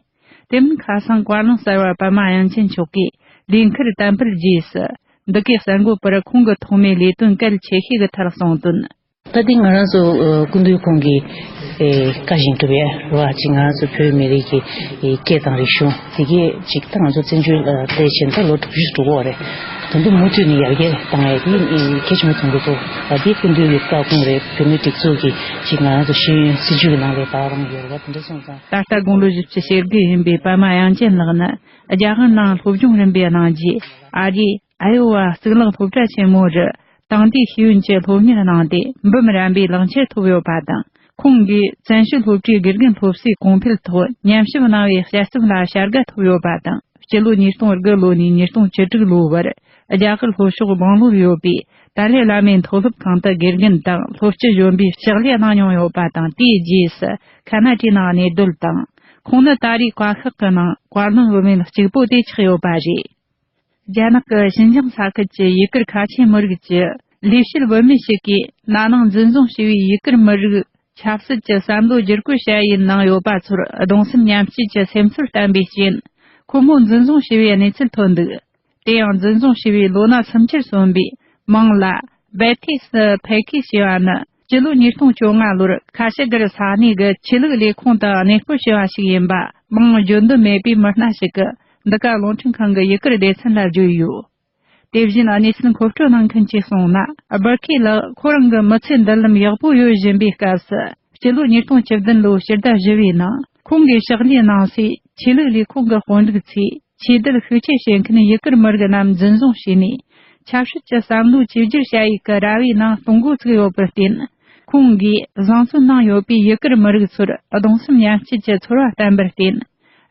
དེ་མིན་ཁ་སང་བཀའ་བློན་གསར་བ་པདྨ་དབྱངས་ཅན་མཆོག་གིས་ལས་འཁུར་དམ་འབུལ་རྗེས་སུ། འདི་གའི་གསར་འགོད་པར་ཁོང་གི་ཐོག་མའི་ལས་དོན་གལ་ཆེ་ཤོས་ཀྱི་ཐད་གསུངས་དོན། ད་ལྟའི་ང་རང་ཚོ་ཨ་སྐུ་མདུན་ཁོང་གི་ཨེ་བཀའ་བཞིན་སྒྲུབ་ཡ་རེད་བ། ཅིག་ང་རང་ཚོ་བོད་མི་རིགས་ཀྱི་ཨེ་སྐད་དང་རིག་གཞུང་དེ་གས་ཅིག་ད་ང་ཚོ་བཙན་བྱོལ་ཨ་བསྡད་བྱས་ད་ལོ་དྲུག་ཅུ་དྲུག་གོ་རེད། ད་དུང་མུ་མཐུད་ནས་ཡར་རྒྱས་བཏང་ཡ་དེ་ཨེ་གལ་ཆེན་པོ་མཐོང་གི་འདུག་ཨ་དེ་སྐུ་མདུན་གྱི་བཀའ་དགོངས་རེད། བོད་མིའི་སྒྲིག་འཛུགས་ཀྱི་ཅིག་ང་རང་ཚོ་ཤེས་ཡོན་སྲིད་བྱུས་ཀྱི་ནང་ལ་ད་རང་ཡོད་རེད་བ། དེ་འདྲ་སོང་ཙང་། ད་ལྟ་དགུང་ལོ་བཞི་བཅུ་ཞེ་དགུ་ཡིན་པའི་པདྨ་དབྱངས་ཅན་ལགས་ནི་རྒྱ་གར་ནང་སློབ་སྦྱོང་རིམ་པའི་གནང་རྗེས། ཨ་རིའི་ཨ་ཡོ་ཝ་གཙུག་ལག་སློབ་གྲྭ་ཆེན་མོ་རུ་དེང་དུས་ཤེས་ཡོན་གྱི་སློབ་གཉེར་གནང་སྟེ་འབུམ་རམས་པའི་ལག་ཁྱེར་ཐོབ་ཡོད་པ་དང་། ཁོང་གིས་བཙན་བྱོལ་སློབ་གྲྭའི་དགེ་རྒན་སློབ་གསོའི་གོང་འཕེལ་ཐོག་ཉམས་ཞིབ་གནང་བའི་དཔྱད་རྩོམ་ལ་བྱ་དགའ་ཐོབ་ཡོད་པ་དང་། སྤྱི་ལོ་ཉིས་སྟོང་དགུ་ལོ་ནས་ཉིས་སྟོང་བཅུ་དྲུག་ལོ་བར་རྒྱ་གར་ལྷོ་ཕྱོགས་སྦང་ལོར་ཡོད་པའི་ཏཱ་ལའི་བླ་མའི་མཐོ་སློབ་ཁང་དུ་དགེ་རྒན་དང་སློབ་སྤྱི་གཞོན་པའི་ཕྱག་ལས་གནང་མྱོང་ཡོད་པ་དང་། དེའི་རྗེས་སུ་ཁ་ན་ཌའི་ནང་གནས་སྡོད་དང་། ཁོང་ནི་ད་རེས་བཀའ་ཤག་གི་ནང་བཀའ་བློན་འོས་མི་གཅིག་པོ་དེ་ཆགས་ཡོད་པ་རེད། རྒྱ་ནག་གི་ཞིན་ཅང་ས་ཁུལ་གྱི་ཡུ་གུར་ཁ་ཆེ་མི་རིགས་ཀྱི་ལས་བྱེད་བུད་མེད་ཞིག་གིས་ན་ནིང་འཛིན་བཟུང་བྱས་པའི་ཡུ་གུར་མི་རིགས་ཆབ་སྲིད་ཀྱི་བསམ་བློ་བསྒྱུར་བཀོད་བྱ་ཡུལ་ནང་ཡོད་པ་ཚོར་གདུང་སེམས་མཉམ་སྐྱེད་ཀྱི་སེམས་ཚོར་བསྟན་པའི་རྐྱེན། ཁོ་མོ་འཛིན་བཟུང་བྱས་པའི་གནས་ཚུལ་ཐོན་འདུག་དེ་ཡང་འཛིན་བཟུང་བྱས་པའི་ལོ་ན་སུམ་ཅུ་སོན་པའི་མིང་ལ་བེ་ཐི་སི་ཕེ་ཁི་ཞེས་པ་ནི་སྤྱི་ལོ་ཉིས་སྟོང་བཅོ་ལྔ་ལོར་ཁ་ཤི་གིར་ས་གནས་ཀྱི་ཆོས་ལུགས་ལས་ཁུངས་དུ་གནས་སྤོར་བྱས་པ་ཞིག་ཡིན་པ། མིང་བརྗོད་འདོད་མེད་པའི་མི་སྣ་ཞིག་གིས་འདི་ག་རླུང་འཕྲིན་ཁང་གི་ཡུ་གུར་སྡེ་ཚན་ལ་བརྗོད་ཡོད། དེ་བཞིན་གནས་ཚུལ་མཁོ་སྤྲོད་གནང་མཁན་གྱིས་གསུངས་ན། སྦུར་ཁི་ལགས་ཁོ་རང་གི་མི་ཚེའི་མདུན་ལམ་ཡག་པོ་ཡོད་བཞིན་པའི་སྐབས་སུ། སྤྱི་ལོ་ཉིས་སྟོང་བཅུ་བདུན་ལོའི་ཕྱི་ཟླ་བཞི་པའི་ནང་ཁོང་གིས་ཕྱག་ལས་གནང་སའི་ཆོས་ལུགས་ལས་ཁུངས་ཀྱི་དཔོན་རིགས་ཚོས་ཆོས་དད་ཤུགས་ཆེ་བྱེད་མཁན་ཡུ་གུར་མི་རིགས་རྣམས་འཛིན་བཟུང་བྱས་ནས། ཆབ་སྲིད་ཀྱི་བསམ་བློ་བཅོས་བསྒྱུར་བྱ་ཡུལ་གྱི་ར་བའི་ནང་གཏོང་འགོ་ཚུགས་ཡོད་པར་བརྟེན། ཁོང་གིས་བཟང་བཙོན་ནང་ཡོད་པའི་ཡུ་གུར་མི་རིགས་ཚོར་གདུང་སེམས་མཉམ་སྐྱེད་ཀྱི་ཚོར་བ་བསྟན་པར་བརྟེན།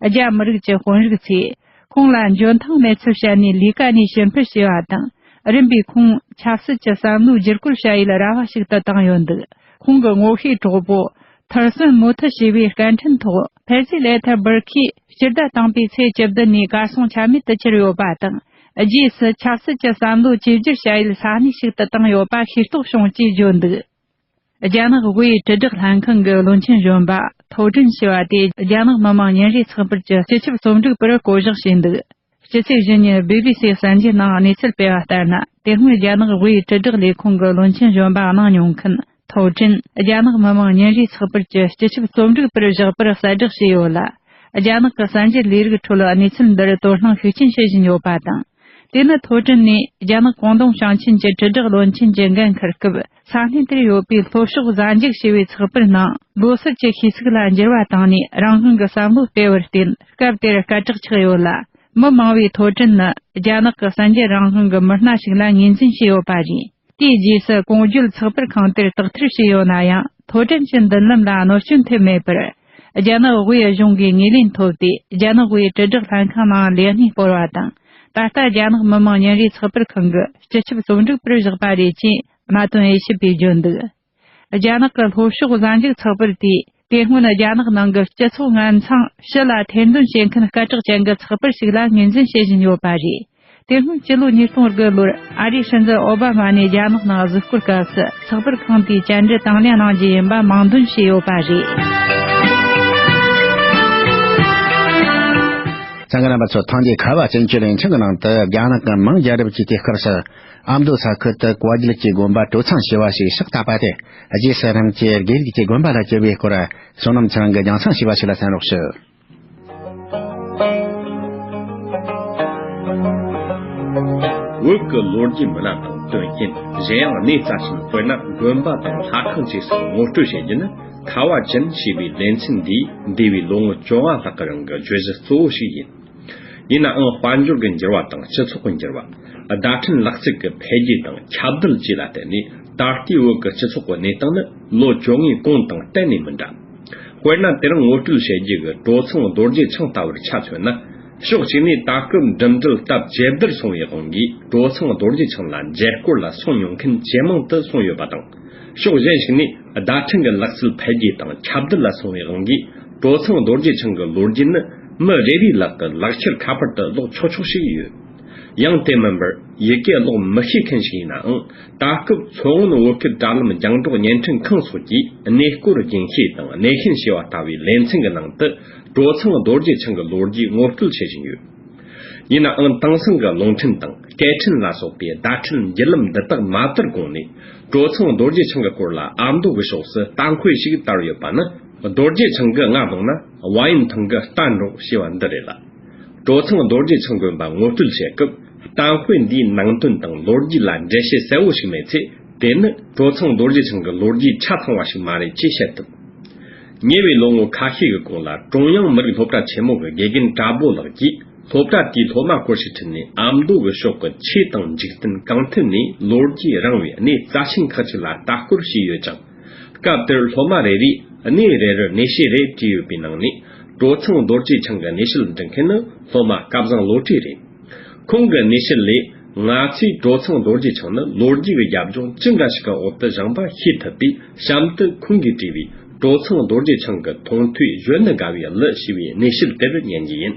རྒྱ་མི་རིགས་ཀྱི་དཔོན་རིགས་ཚོས་ཁོང་ལ་འཇོན་ཐང་མེད་ཚུལ་བཤད་ནས་ལས་ཀ་ནས་ཕྱིར་འཕུད་བྱས་པ་དང་། རིམ་པས་ཁོང་ཆབ་སྲིད་ཀྱི་བསམ་བློའི་བསྒྱུར་བཀོད་བྱ་ཡུལ་ར་བ་ཞིག་ཏུ་བཏང་ཡོད་འདུག་ཁོང་གི་ངོ་ཤེས་གྲོགས་པོ་ཐར་སོན་མུ་ཐི་ཞེས་པའི་སྐད་འཕྲིན་ཐོག་ཕེ་ཙི་ལེ་ཐར་སྦུར་ཁིས་ཕྱིར་བསྡད་བཏང་པའི་ཚེས་བཅུ་བདུན་ནས་གར་སོང་ཆ་མེད་དུ་གྱུར་ཡོད་པ་དང་། རྗེས་སུ་ཆབ་སྲིད་ཀྱི་བསམ་བློ་བཅོས་བསྒྱུར་བྱ་ཡུལ་ས་གནས་ཤིག་ཏུ་བཏང་ཡོད་པ་ཤེས་རྟོགས་བྱུང་ཅེས་བརྗོད་འདུག་རྒྱ་ནག་དབུས་དྲིལ་བསྒྲགས་ལྷན་ཁང་གི་བློན་ཆེན་གཞོན་པ་ཐོ་ཀྲིན་ཞེས་པ་དེ་རྒྱ་ནག་མི་དམངས་ཉིན་རེའི་ཚགས་པར་གྱི་སྤྱི་ཁྱབ་རྩོམ་སྒྲིག་པར་བསྐོ་གཞག་བྱས་འདུག་སྤྱི་ཚེས་བཞི་ཉིན་བི་བི་སིའི་གསར་འགྱུར་ནང་གནས་ཚུལ་སྤེལ་བ་ལྟར་ན། དེ་སྔོན་རྒྱ་ནག་དབུས་དྲིལ་བསྒྲགས་ལས་ཁུངས་ཀྱི་བློན་ཆེན་གཞོན་པ་གནང་མྱོང་མཁན་ཐོ་ཀྲིན་རྒྱ་ནག་མི་དམངས་ཉིན་རེའི་ཚགས་པར་གྱི་སྤྱི་ཁྱབ་རྩོམ་སྒྲིག་པར་བཞག་པར་གསལ་བསྒྲགས་བྱས་ཡོད་ལ། རྒྱ་ནག་གི་གསར་འགྱུར་ལས་རིགས་ཁྲོད་གནས་ཚུལ་འདིར་དོ་སྣང་ཤུགས་ཆེན་བྱེད་བཞིན་ཡོད་པ་དང་། དེ་ནི་ཐོ་ཀྲིན་ནས་རྒྱ་ནག་ཀོང་ཏུང་ཞིང་ཆེན་གྱི་དྲིལ་བསྒྲགས་བློན་ཆེན་གྱི་འགན་འཁུར་སྐབས། ས་གནས་དེར་ཡོད་པའི་ལྷོ་ཕྱོགས་གཟའ་མཇུག་ཞེས་པའི་ཚགས་པར་ནང་ལོ་སར་གྱི་ཤིས་ཚིག་ལ་འགྱུར་བ་བཏང་ནས། རང་དབང་གི་བསམ་བློ་སྤེལ་བར་བརྟེན། སྐབས་དེར་སྐད་གྲགས་ཆགས་ཡོད་ལ། མི་མང་བོས་ཐོ་ཀྲིན་ནི་རྒྱ་ནག་གི་གསར་འགྱུར་རང་དབང་གི་མི་སྣ་ཞིག་ལ་ངོས་འཛིན་བྱས་ཡོད་པ་རེད། དེའི་རྗེས་སུ་གོང་བརྗོད་ཚགས་པར་ཁང་དེར་དག་ཐེར་བྱས་ཡོད་ན་ཡང་། ཐོ་ཀྲིན་གྱི་མདུན་ལམ་ལ་གནོད་སྐྱོན་ཐེབས་མེད་པར། རྒྱ་ནག་དབུས་གཞུང་གིས་ངོས་ལེན་ཐོབ་སྟེ། རྒྱ་ནག་དབུས་དྲིལ་བསྒྲགས་ལྷན་ཁང་ནང་ལས་གནས་སྤོར་བ་དང་། ད་ལྟ་རྒྱ་ནག་མི་དམངས་ཉིན་རེའི་ཚགས་པར་ཁང་གི་སྤྱི་ཁྱབ་རྩོམ་སྒྲིག་པར་བཞག་པ་རེད་ཅེས་གནད་དོན་དབྱེ་ཞིབ་པས་བརྗོད་འདུག་རྒྱ་ནག་གི་ལྷོ་ཕྱོགས་གཟའ་མཇུག་ཚགས་པར་དེས། དེ་སྔོན་རྒྱ་ནག་ནང་གི་སྤྱི་ཚོགས་ངན་མཚང་ཕྱི་ལ་ཐེར་འདོན་བྱེད་མཁན་སྐད་གྲགས་ཅན་གྱི་ཚགས་པར་ཞིག་ལ་ངོས་འཛིན་བྱེད་བཞིན་ཡོད་པ་རེད། དེ་སྔོན་སྤྱི་ལོ་ཉིས་སྟོང་དགུ་ལོར་ཨ་རིའི་སྲིད་འཛིན་ཨོ་བྷ་མ་ནས་རྒྱ་ནག་ནང་གཟིགས་སྐོར་སྐབས་སུ། ཚགས་པར་ཁང་དེས་བཅར་འདྲི་དང་ལེན་གནང་རྒྱུ་ཡིན་པ་དམངས་འདོན་བྱས་ཡོད་པ་རེད། གསན་མཁན་རྣམ་པ་ཚོ། ཐེངས་འདིའི་ཁ་བ་བཙན་བྱོལ་ལེ་ཚན་གྱི་ནང་དུ། རྒྱ་ནག་གི་མིང་རྒྱལ་རབས་ཀྱི་དུས་སྐབས་སུ། ཨ་མདོ་ས་ཁུལ་དུ་བཀའ་བརྒྱུད་ཀྱི་དགོན་པ་གྲོ་ཚང་ཞེས་པ་ཞིག་ཕྱག་བཏབ་པ་དེ། རྗེ་སེ་ར་གྱི་དགེ་ལུགས་ཀྱི་དགོན་པ་ལ་གྱུར་པའི་སྐོར། བསོད་ནམས་ཚེ་རིང་གིས་རྒྱང་མཚམས་ཞེས་པ་ཞིག་ལ་གསན་རོགས་ཞུ། བོད་ཀྱི་ལོ་རྒྱུས་མི་སྣ་དང་དོན་རྐྱེན། གཞན་ཡང་གནས་རྩ་ཆེན། དཔེར་ན་དགོན་པ་དང་ལྷ་ཁང་བཅས་སུ་ངོ་སྤྲོད་བྱེད་རྒྱུ་ནི། ཁ་བ་ཅན་ཞེས་པའི་ལེ་ཚན་འདིའི་འདས་པའི་ལོ་ངོ་བཅོ་ལྔ་ལྷག་གི་རིང་གི་བརྗོད་གཞི་གཙོ་བོ་ཞིག་ཡིན། ཡིན་ནའང་། དཔལ་འབྱོར་གྱི་འགྱུར་བ་དང་སྤྱི་ཚོགས་ཀྱི་འགྱུར་བ། བརྡ་འཕྲིན་ལག་རྩལ་གྱི་འཕེལ་རྒྱས་དང་ཁྱབ་གདལ་བཅས་ལ་བརྟེན་ནས། ད་ལྟའི་བོད་ཀྱི་སྤྱི་ཚོགས་ཀྱི་གནས་སྟངས་ནི་ལོ་བཅོ་ལྔའི་གོང་དང་གཏན་ནས་མི་འདྲ། དཔེར་ན། དེ་རིང་ངོ་སྤྲོད་བྱེད་རྒྱུ་གི་གྲོ་ཚང་རྡོ་རྗེ་འཆང་ལྟ་བུར་ཆ་མཚོན་ན། ཕྱོགས་གཅིག་ནས་ད་སྐབས་འགྲིམ་འགྲུལ་སྟབས་ཇེ་བདེར་སོང་བའི་དབང་གིས། གྲོ་ཚང་རྡོ་རྗེ་འཆང་ལ་མཇལ་སྐོར་ལ་སོང་མྱོང་མཁན་ཇེ་མང་དུ་སོང་ཡོད་པ་དང་། ཕྱོགས་གཞན་ཞིག་ནས་བརྡ་འཕྲིན་གྱི་ལག་རྩལ་འཕེལ་རྒྱས་དང་ཁྱབ་གདལ་ལ་སོང་བའི་དབང་གིས། གྲོ་ཚང་རྡོ་རྗེ་འཆང་གི་ལོ་རྒྱུས་ནི་མི་རེ་རེའི་ལག་གི་ལག་ཁྱེར་ཁ་པར་དུ་ཀློག་ཆོག་ཆོག་ཞིག་ཡོད། ཡང་དེ་མིན་པར། ཡི་གེ་ཀློག་མི་ཤེས་མཁན་ཞིག་ཡིན་ནའང་། ད་སྐབས་མཚོ་སྔོན་བོད་སྐད་དྲ་ལམ་རྒྱང་སྒྲོག་བརྙན་འཕྲིན་ཁང་སོགས་ཀྱིས་གནས་སྐོར་རྒྱུན་ཤེས་དང་གནས་ཤན་ཞེས་པ་ལྟ་བུའི་ལེ་ཚན་གྱི་ནང་དུ། གྲོ་ཚང་རྡོ་རྗེ་འཆང་གི་ལོ་རྒྱུས་ངོ་སྤྲོད་བྱེད་བཞིན་ཡོད། ཡིན་ནའང་། དེང་སང་གི་རླུང་འཕྲིན་དང་སྐད་འཕྲིན་ལ་སོགས་པའི་བརྡ་འཕྲིན་བརྒྱུད་ལམ་འདི་དག་མ་དར་གོང་ནས། གྲོ་ཚང་རྡོ་རྗེ་འཆང་གི་སྐོར་ལ་ཨ་མདོ་གི་ཕྱོགས་སུ་གཏམ་དཔེ་ཞིག་དར་ཡོད་པ་ནི། རྡོ་རྗེ་འཆང་གི་རྔ་བླངས་ན་བ་ཡན་ཐང་གི་རྟ་འདྲོག་ཞེས་པ་འདི་རེད་ལ། གྲོ་ཚང་རྡོ་རྗེ་འཆང་དགོན་པ་ངོ་སྤྲོད་བྱེད་སྐབས། གཏམ་དཔེ་འདིའི་ནང་དོན་དང་ལོ་རྒྱུས་ལ་འགྲེལ་བཤད་གསལ་བོ་ཞིག་མེད་ཚེ། དེ་ནི་གྲོ་ཚང་རྡོ་རྗེ་འཆང་གི་ལོ་རྒྱུས་ཆ་ཚང་བ་ཞིག་མ་རེད་ཅེས་བཤད་ཐུབ། ཉེ་བའི་ལོ་ངོ་ཁ་ཤས་ཀྱི་གོང་ལ། ཀྲུང་དབྱང་མི་རིགས་སློབ་གྲྭ་ཆེན་མོ་གི་དགེ་རྒན་བཀྲ་བྷོ་ལགས་ཀྱིས། སློབ་གྲྭ་དེའི་སློབ་མ་སྐོར་ཞིག་ཁྲིད་ནས། ཨ་མདོ་གི་ཕྱོགས་ཀྱི་ཆོས་དང་འཇིག་རྟེན་གང་ཐད་ནས་ལོ་རྒྱུས་རིང་བའི་གནས་རྩ་ཆེན་ཁག་ཅིག་ལ་ལྟ་སྐོར་བྱས་ཡོད་ཅིང་། སྐབས་དེར་སློབ་མ་རེ་རེས་གནས་རེ་རུ་གནས་བཤད་རེ་བྲིས་ཡོད་པའི་ནང་ནས། གྲོ་ཚང་རྡོ་རྗེ་འཆང་གི་གནས་བཤད་འབྲི་མཁན་ནི་སློབ་མ་སྐལ་བཟང་བློ་གྲོས་རེད། ཁོང་གི་གནས་བཤད་ལས། ང་ཚོས་གྲོ་ཚང་རྡོ་རྗེ་འཆང་ནི་ལོ་རྒྱུས་ཀྱི་རྒྱབ་ལྗོངས་ཅི་འདྲ་ཞིག་གི་འོག་ཏུ་བཞེངས་པ་ཤེས་ཐུབ་པས། གཤམ་དུ་ཁོང་གིས་བྲིས་པའི། གྲོ་ཚང་རྡོ་རྗེ་འཆང་གི་མཐོང་ཐོས་བརྗོད་ནི་དགའ་བའི་གླུ་ཞེས་པའི་གནས་བཤད་དེར་ཉན་རྒྱུ་ཡིན།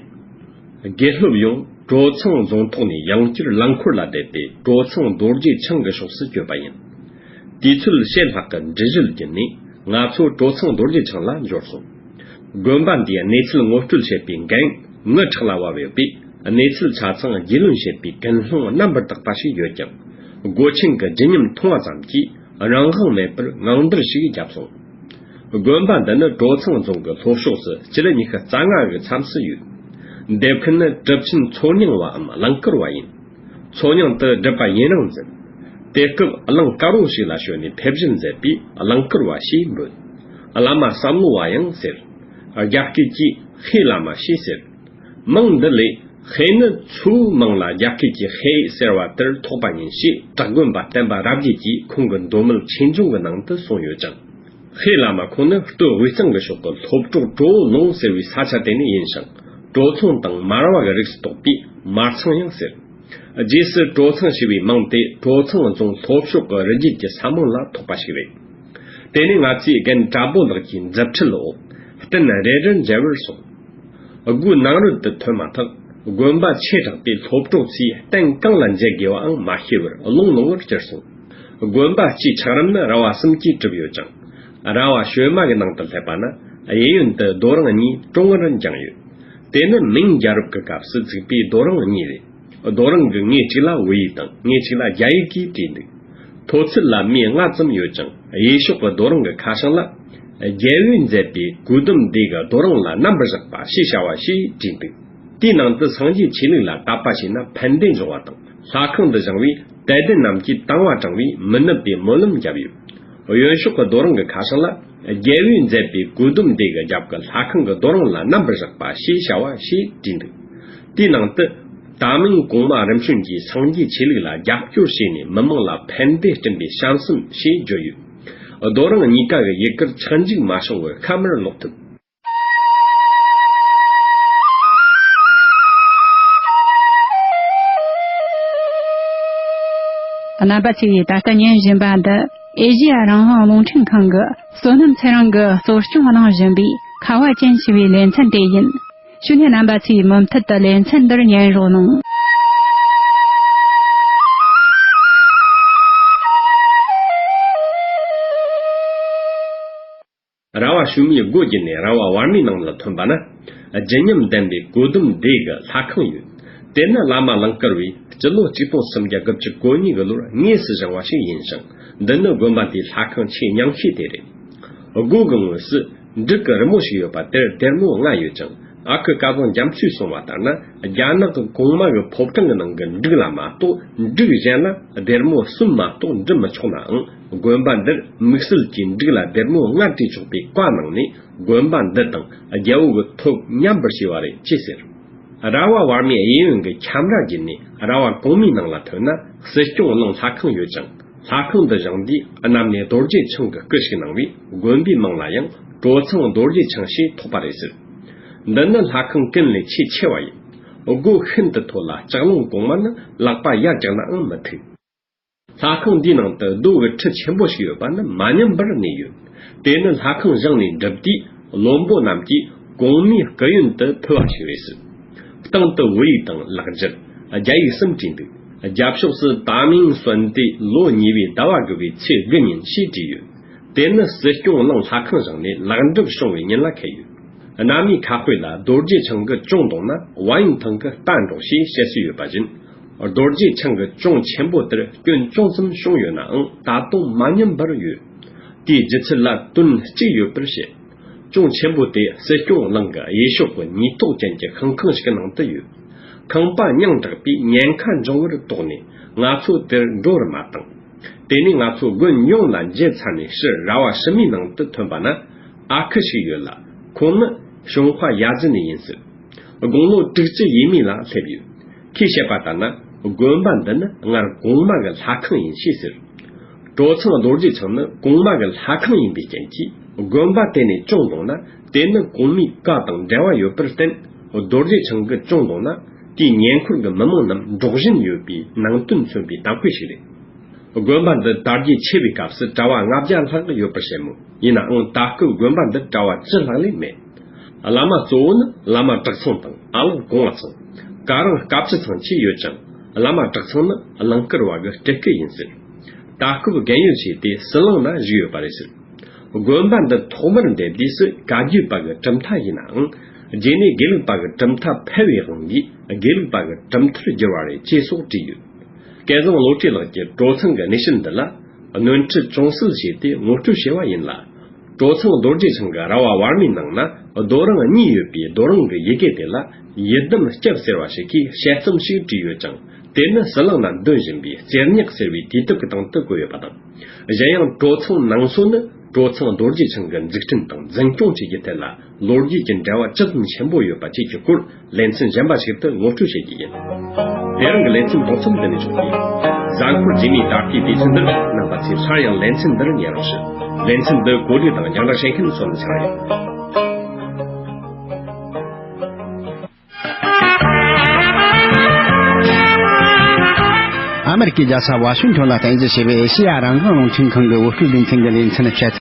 དགེ་སློབ་ཡོངས་གྲོ་ཚང་རྫོང་ཐོག་ནས་ཡང་བསྐྱར་རླངས་འཁོར་ལ་བསྡད་དེ། གྲོ་ཚང་རྡོ་རྗེ་འཆང་གི་ཕྱོགས་སུ་བསྐྱོད་པ་ཡིན། དུས་ཚོད་ཕྱེད་ལྷག་གི་འགྲུལ་བཞུད་བརྒྱུད་ནས། ང་ཚོ་གྲོ་ཚང་རྡོ་རྗེ་འཆང་ལ་འབྱོར་སོང་། དགོན་པ་འདིའི་གནས་ཚུལ་ངོ་སྤྲོད་བྱེད་པའི་འགན་ངའི་ཕྲག་ལ་བབས་ཡོད་པས། གནས་ཚུལ་ཆ་ཚང་རྒྱུས་ལོན་བྱེད་པའི་ཀུན་སློང་རྣམ་པར་དག་པ་ཞིག་ཡོད་ཀྱང་། སྒོ་ཆེན་གྱི་བརྗིད་ཉམས་མཐོང་བ་ཙམ་གྱིས། རང་དབང་མེད་པར་ངང་འདུར་ཞིག་བརྒྱབ་སོང་། དགོན་པ་འདི་ནི་གྲོ་ཚང་རྫོང་གི་ལྷོ་ཕྱོགས་སུ་སྤྱི་ལེ་ཉི་ཤུ་རྩ་ལྔ་གི་མཚམས་སུ་ཡོད། འདེབས་མཁན་ནི་གྲུབ་ཆེན་མཚོ་མྱང་བའམ་གླིང་དཀར་བ་ཡིན། མཚོ་མྱང་དུ་སྒྲུབ་པ་ཡུན་རིང་འཛིན། དེ་སྐབས་གླིང་དཀར་བོ་ཞིག་ལ་བྱོན་ནས་ཕེབས་བཞུད་མཛད་པས་གླིང་དཀར་བ་ཞེས་འབོད། བླ་མ་བསམ་བློ་བ་ཡང་ཟེར། རྒྱ་སྐད་ཀྱིས་ཤེས་བླ་མ་ཞེས་ཟེར། མིང་འདི་ལས་ཤེས་ནི་མཚོའི་མིང་ལ་རྒྱ་སྐད་ཀྱི་ཤེ་ཟེར་བ་དེར་ཐོགས་པ་ཡིན་ཞེས་བྲག་དགོན་པ་བསྟན་པ་རབ་རྒྱས་ཀྱིས་ཁོང་གི་མདོ་སྨད་ཆོས་འབྱུང་གི་ནང་དུ་གསུངས་ཡོད་ཅིང་། ཤེས་བླ་མ་ཁོང་ནི་སྟོད་དབུས་གཙང་གི་ཕྱོགས་ཀྱི་ལྷོ་བྲག་གྲོ་བོ་ལུང་ཟེར་བའི་ས་ཆ་དེ་ནས་ཡིན་ཞིང་། གྲོ་ཚང་དང་མར་བ་གི་རིགས་སུ་གཏོགས་པས་མར་ཚང་ཡང་ཟེར། རྗེས་སུ་གྲོ་ཚང་ཞེས་པའི་མིང་དེ་གྲོ་ཚང་རྫོང་ལྷོ་ཕྱོགས་ཀྱི་རི་རྒྱུད་ཀྱི་ས་མིང་ལ་ཐོགས་པ་ཞིག་རེད། དེ་ནས་ང་ཚོས་རྒན་བཀྲ་བྷོ་ལགས་ཀྱི་མཛུབ་ཁྲིད་འོག་གཏན་རེ་རེར་མཇལ་བར་སོང་། སྒོའི་ནང་རོལ་དུ་ཐོན་མ་ཐག་དགོན་པ་ཆེ་དྲགས་པས་ལྷོ་བྲག་ཚོས་གཏན་གང་ལ་མཇལ་དགོས་པའང་མ་ཤེས་པར་ལོང་ལོང་བར་གྱུར་སོང་། དགོན་པ་སྤྱིའི་ཆགས་རིམ་ནི་ར་བ་གསུམ་གྱིས་གྲུབ་ཡོད་ཅིང་། ར་བ་བྱེ་མ་གི་ནང་དུ་སླེབས་པ་ན། གཡས་གཡོན་དུ་རྡོ་རིང་གཉིས་གྲོང་ངར་འགྱིང་ཡོད། དེ་ནི་མིང་རྒྱལ་རབས་ཀྱི་སྐབས་སུ་བཙུགས་པའི་རྡོ་རིང་གཉིས་རེད། རྡོ་རིང་གི་ངོས་གཅིག་ལ་བོད་ཡིག་དང་ངོས་གཅིག་ལ་རྒྱ་ཡིག་གིས་བྲིས་འདུག། མཐོ་ཚད་ལ་མེ་ལྔ་ཙམ་ཡོད་ཅིང་། གཡས་ཕྱོགས་ཀྱི་རྡོ་རིང་གི་ཁ་བྱང་ལ། རྒྱལ་བས་མཛད་པའི་གོས་ཟླུམ་སྡེ་གི་རྡོ་རིང་ལ་རྣམ་པར་བཞག་པ་ཞེས་བྱ་བ་ཞེས་བྲིས་འདུག། དེའི་ནང་དུ་སངས་རྒྱས་ཆོས་ལུགས་ལ་དད་པ་བྱས་ན་ཕན་བདེ་འབྱུང་བ་དང་། ལྷ་ཁང་དུ་བཞེངས་པའི་དད་ལྡན་རྣམས་ཀྱིས་དང་བ་དྲངས་པས་མི་ནུབ་པའི་སྨོན་ལམ་བརྒྱབ་ཡོད། གཡོན་ཕྱོགས་ཀྱི་རྡོ་རིང་གི་ཁ་བྱང་ལ། རྒྱལ་བས་མཛད་པའི་གོས་ཟླུམ་སྡེ་གི་རྒྱབ་ཀྱི་ལྷ་ཁང་གི་རྡོ་རིང་ལ་རྣམ་པར་བཞག་པ་ཞེས་བྱ་བ་ཞེས་བྲིས་འདུག། དེའི་ནང་དུ། ད་མིང་གོང་མ་རིམ་བྱོན་གྱིས་སངས་རྒྱས་ཆོས་ལུགས་ལ་རྒྱབ་སྐྱོར་བྱས་ནས་མི་དམངས་ལ་ཕན་བདེ་བསྐྲུན་པའི་བྱམས་སེམས་ཞེས་བརྗོད་ཡོད། རྡོ་རིང་གཉིས་ཀ་གི་ཡུལ་སྐོར་ཆག་འཇིག་མ་བྱུང་བར་ཤ་མར་ལོག་ཐུབ། རྣམ་པ་ཚོས་ད་ལྟ་ཉན་བཞིན་པ་འདི་ཨེ་ཤེ་ཡ་རང་དབང་རླུང་འཕྲིན་ཁང་གི་བསོད་ནམས་ཚེ་རིང་གིས་གཙོ་སྐྱོང་གནང་བཞིན་པའི་ཁ་བ་ཅན་ཞེས་པའི་ལེ་ཚན་དེ་ཡིན། ཞུ་ནས་རྣམ་པ་ཚོས་མུ་མཐུད་དུ་ལེ་ཚན་འདིར་ཉན་རོགས་གནང་། ར་བ་བྱེ་མའི་སྒོ་བརྒྱུད་ནས་ར་བ་བར་མའི་ནང་ལ་ཐོན་པ་ན། བརྗིད་ཉམས་ལྡན་པའི་གོས་ཟླུམ་སྡེ་གི་ལྷ་ཁང་ཡོད། དེ་ནི་བླ་མ་གླིང་དཀར་བས་སྤྱི་ལོ་གཅིག་སྟོང་སུམ་བརྒྱ་དགུ་བཅུ་གོ་གཉིས་ཀྱི་ལོར་དངོས་སུ་བཞེངས་པ་ཞིག་ཡིན་ཞིང་། འདི་ནི་དགོན་པ་འདིའི་ལྷ་ཁང་ཆེས་ཉུང་ཤོས་དེ་རེད། སྒོ་གི་ངོས་སུ་འབྲུག་གི་རི་མོ་ཞིག་ཡོད་པ་དེར་སྡེར་མོ་ལྔ་ཡོད་ཅིང་། ཨ་ཁུ་སྐལ་བཟང་རྒྱ་མཚོས་གསུངས་པ་ལྟར་ན། རྒྱ་ནག་གི་གོང་མ་གི་ཕོ་བྲང་གི་ནང་གི་འབྲུག་ལ་མ་གཏོགས་འབྲུག་གཞན་ལ་སྡེར་མོ་གསུམ་མ་གཏོགས་འབྲི་མི་ཆོག་ནའང་། དགོན་པ་འདིར་དམིགས་བསལ་གྱིས་འབྲུག་ལ་སྡེར་མོ་ལྔ་བྲིས་ཆོག་པའི་བཀའ་གནང་ནས། དགོན་པ་འདི་དང་རྒྱལ་པོ་གི་ཐོབ་མཉམ་པར་བྱས་པ་རེད་ཅེས་ཟེར། ར་བ་བར་མའི་གཡས་གཡོན་གྱི་ཁྱམས་ར་བརྒྱུད་ནས་ར་བ་གོང་མའི་ནང་ལ་ཐོན་ན། སྲིད་སྐྱོང་གླིང་ལྷ་ཁང་ཡོད་ཅིང་། ལྷ་ཁང་འདི་བཞེངས་དུས་གནམ་ནས་རྡོ་རྗེ་འཆང་གི་སྐུ་ཞིག་གནང་བས། དགོན་པའི་མིང་ལ་ཡང་གྲོ་ཚང་རྡོ་རྗེ་འཆང་ཞེས་ཐོགས་པ་རེད་ཟེར། འདི་ནི་ལྷ་ཁང་ཀུན་ལས་ཆེས་ཆེ་བ་ཡིན། སྒོ་ཤིན་ཏུ་མཐོ་ལ་ལྕགས་སློང་གོང་མ་ནི་ལག་པ་ཡར་བརྒྱབ་ནའང་མི་ཐུབ། ལྷ་ཁང་འདིའི་ནང་དུ་རྡོ་གི་ཁྲི་ཆེན་པོ་ཞིག་ཡོད་པ་ནི་མ་ཉམས་པར་གནས་ཡོད། དེ་ནི་ལྷ་ཁང་བཞེངས་ནས་འགྲུབ་དུས་བློན་པོ་རྣམས་ཀྱིས་གོང་མའི་སྐུ་ཡོན་དུ་ཕུལ་བ་ཞིག་རེད་ཟེར། སྟེང་དུ་བོད་ཡིག་དང་ལག་འཇུ། རྒྱ་ཡིག་གསུམ་བྲིས་འདུག། རྒྱབ་ཕྱོགས་སུ་ད་མིང་སོན་ཏེ་ལོ་གཉིས་པའི་ཟླ་བ་དགུ་བའི་ཚེས་དགུ་ཉིན་ཞེས་བྲིས་ཡོད། དེ་ནི་སྲིད་སྐྱོང་གླིང་ལྷ་ཁང་བཞེངས་ནས་ལེགས་འགྲུབ་བྱུང་བའི་ཉིན་ལ་འཁེལ་ཡོད། གནའ་མིའི་ཁ་དཔེ་ལ་རྡོ་རྗེ་འཆང་གི་གཅུང་གདོང་ན་བ་ཡན་ཐང་གི་རྟ་འདྲོགས་ཞེས་བཤད་སྲོལ་ཡོད་པ་བཞིན། རྡོ་རྗེ་འཆང་གི་གཅུང་ཆེན་པོ་དེར་སྐྱོན་ཅུང་ཙམ་བྱུང་ཡོད་ནའང་ད་དུང་མ་ཉམས་པར་ཡོད། དེའི་ལྗིད་ཚད་ལ་དོན་གཅིག་ཡོད་པར་བཤད། གཅུང་ཆེན་པོ་དེ་སྲིད་སྐྱོང་གླིང་གི་གཡས་ཕྱོགས་ཀྱི་ཉེན་རྟོག་ཅན་གྱི་ཤིང་ཁང་ཞིག་གི་ནང་དུ་ཡོད། ཁང་པ་ཉིང་དྲགས་པས་ཉེན་ཁ་འབྱུང་བར་དོགས་ནས་ང་ཚོ་དེར་འགྲོ་བར་མ་བཏང་། དེ་ནས་ང་ཚོ་དགོན་ཡོངས་ལ་མཇལ་ཚར་ནས་ཕྱིར་ར་བ་ཕྱི་མའི་ནང་དུ་ཐོན་པ་ན། ཨ་ཁུ་ཞིག་ཡོད་ལ། ཁོང་ནི་ཞུང་ཧྭ་ཡ་ཛི་ནས་ཡིན་ཟེར། དགུང་ལོ་དྲུག་ཅུ་ཡས་མས་ལ་སླེབས་ཡོད། ཁོས་བཤད་པ་ལྟར་ན། དགོན་པ་འདི་ནི་སྔར་གོང་མ་གི་ལྷ་ཁང་ཡིན་ཞེས་ཟེར། གྲོ་ཚང་རྡོ་རྗེ་འཆང་ནི་གོང་མ་གི་ལྷ་ཁང་ཡིན་པའི་རྐྱེན་གྱིས། དགོན་པ་དེ་ནས་གཅུང་གདོང་ན། དེ་ནི་གོང་མའི་བཀའ་དང་འབྲེལ་བ་ཡོད་པར་བརྟེན། རྡོ་རྗེ་འཆང་གི་གཅུང་གདོང་ན། དེའི་ཉེ་འཁོར་གྱི་མི་མང་རྣམས་འགྲོགས་བཞིན་ཡོད་པའི་ནང་དོན་མཚོན་པའི་དམ་དཔེ་ཞིག་རེད། དགོན་པ་འདི་དར་རྒྱས་ཆེ་བའི་སྐབས་སུ་གྲྭ་བ་ལྔ་བརྒྱ་ལྷག་ཡོད་པར་བཤད་མོད། ཡིན་ནའང་ད་སྐབས་དགོན་པ་འདིར་གྲྭ་བ་བཅུ་ལྷག་ལས་མེད། བླ་མ་གཙོ་བོ་ནི་བླ་མ་གྲགས་ཚང་དང་ཨ་ལགས་གོང་མ་ཚང་། ཀ་རང་དཀར་སྤྱི་ཚང་བཅས་ཡོད་ཅིང་། བླ་མ་གྲགས་ཚང་ནི་གླིང་དཀར་བ་གི་སྤྲུལ་སྐུ་ཡིན་ཟེར། ད་སྐབས་རྒན་ཡོལ་བྱས་ཏེ་ཟི་ལིང་ན་བཞུགས་ཡོད་པ་རེད་ཟེར། དགོན་པ་འདི་ཐོག་མར་འདེབས་དུས་སུ་བཀའ་བརྒྱུད་པ་གི་གྲུབ་མཐའ་ཡིན་ནའང་། རྗེས་ནས་དགེ་ལུགས་པ་གི་གྲུབ་མཐའ་འཕེལ་བའི་དབང་གིས་དགེ་ལུགས་པ་གི་གྲུབ་མཐར་བསྒྱུར་བ་རེད་ཅེས་སོགས་བྲིས་ཡོད། སྐལ་བཟང་བློ་གྲོས་ལགས་ཀྱིས་གྲོ་ཚང་གི་གནས་བཤད་འདི་ལ། སྣོན་འཕྲི་ཅུང་ཟད་བྱས་ཏེ་ངོ་སྤྲོད་བྱས་པ་ཡིན་ལ། གྲོ་ཚང་རྡོ་རྗེ་འཆང་གི་ར་བ་བར་མའི་ནང་ན་རྡོ་རིང་གཉིས་ཡོད་པའི་རྡོ་རིང་གི་ཡི་གེ་དེ་ལ་ཡི་དམ་སྐྱབས་ཟེར་བ་ཞིག་གིས་དཔྱད་རྩོམ་ཞིག་བྲིས་ཡོད་ཅིང་། དེ་ནི་ཟི་ལིང་ན་འདོན་བཞིན་པའི་རྩེར་ཉག་ཟེར་བའི་དུས་དེབ་ཀྱི་སྟེང་དུ་བཀོད་ཡོད་པ་དང་། གཞན་ཡང་གྲོ་ཚང་ནང་སོ་ནི་གྲོ་ཚང་རྡོ་རྗེ་འཆང་གི་འཛུགས་སྐྲུན་དང་འཛིན་སྐྱོང་བཅས་ཀྱི་ཐད་ལ། ལོ་རྒྱུས་ཀྱི་འབྲེལ་བ་ཇི་ཙམ་ཆེན་པོ་ཡོད་པ་བཅས་ཀྱི་སྐོར་ལེ་ཚན་གཞན་པ་ཞིག་ཏུ་ངོ་སྤྲོད་བྱེད་རྒྱུ་ཡིན། དེ་རིང་གི་ལེ་ཚན་གྲོ་ཚང་འདི་ནས་མཇུག་བསྡུས། གཟའ་འཁོར་རྗེས་མའི་ད་ལྟའི་དུས་ཚོད་འདིར་གནང་བ་ཚོས་སླར་ཡང་ལེ་ཚན་འདིར་ཉན་རོགས་ཞུ། ལེ་ཚན་འདི་གོ་སྒྲིག་དང་རྒྱང་བསྒྲགས་བྱེད་མཁན་བསོད་ནམས་ཚེ་རིང་ཡིན། ཨ་མེ་རི་ཀའི་རྒྱལ་ས་ཝ་ཤིང་ཊོན་ལ་རྟེན་གཞི་བྱས་པའི་ཨེ་ཤེ་ཡ་རང་དབང་རླུང་འཕྲིན་ཁང་གི་བོད་སྐད་སྡེ་ཚན་གྱི་ལེ་ཚན་བཤད།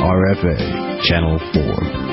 R F A, Channel four.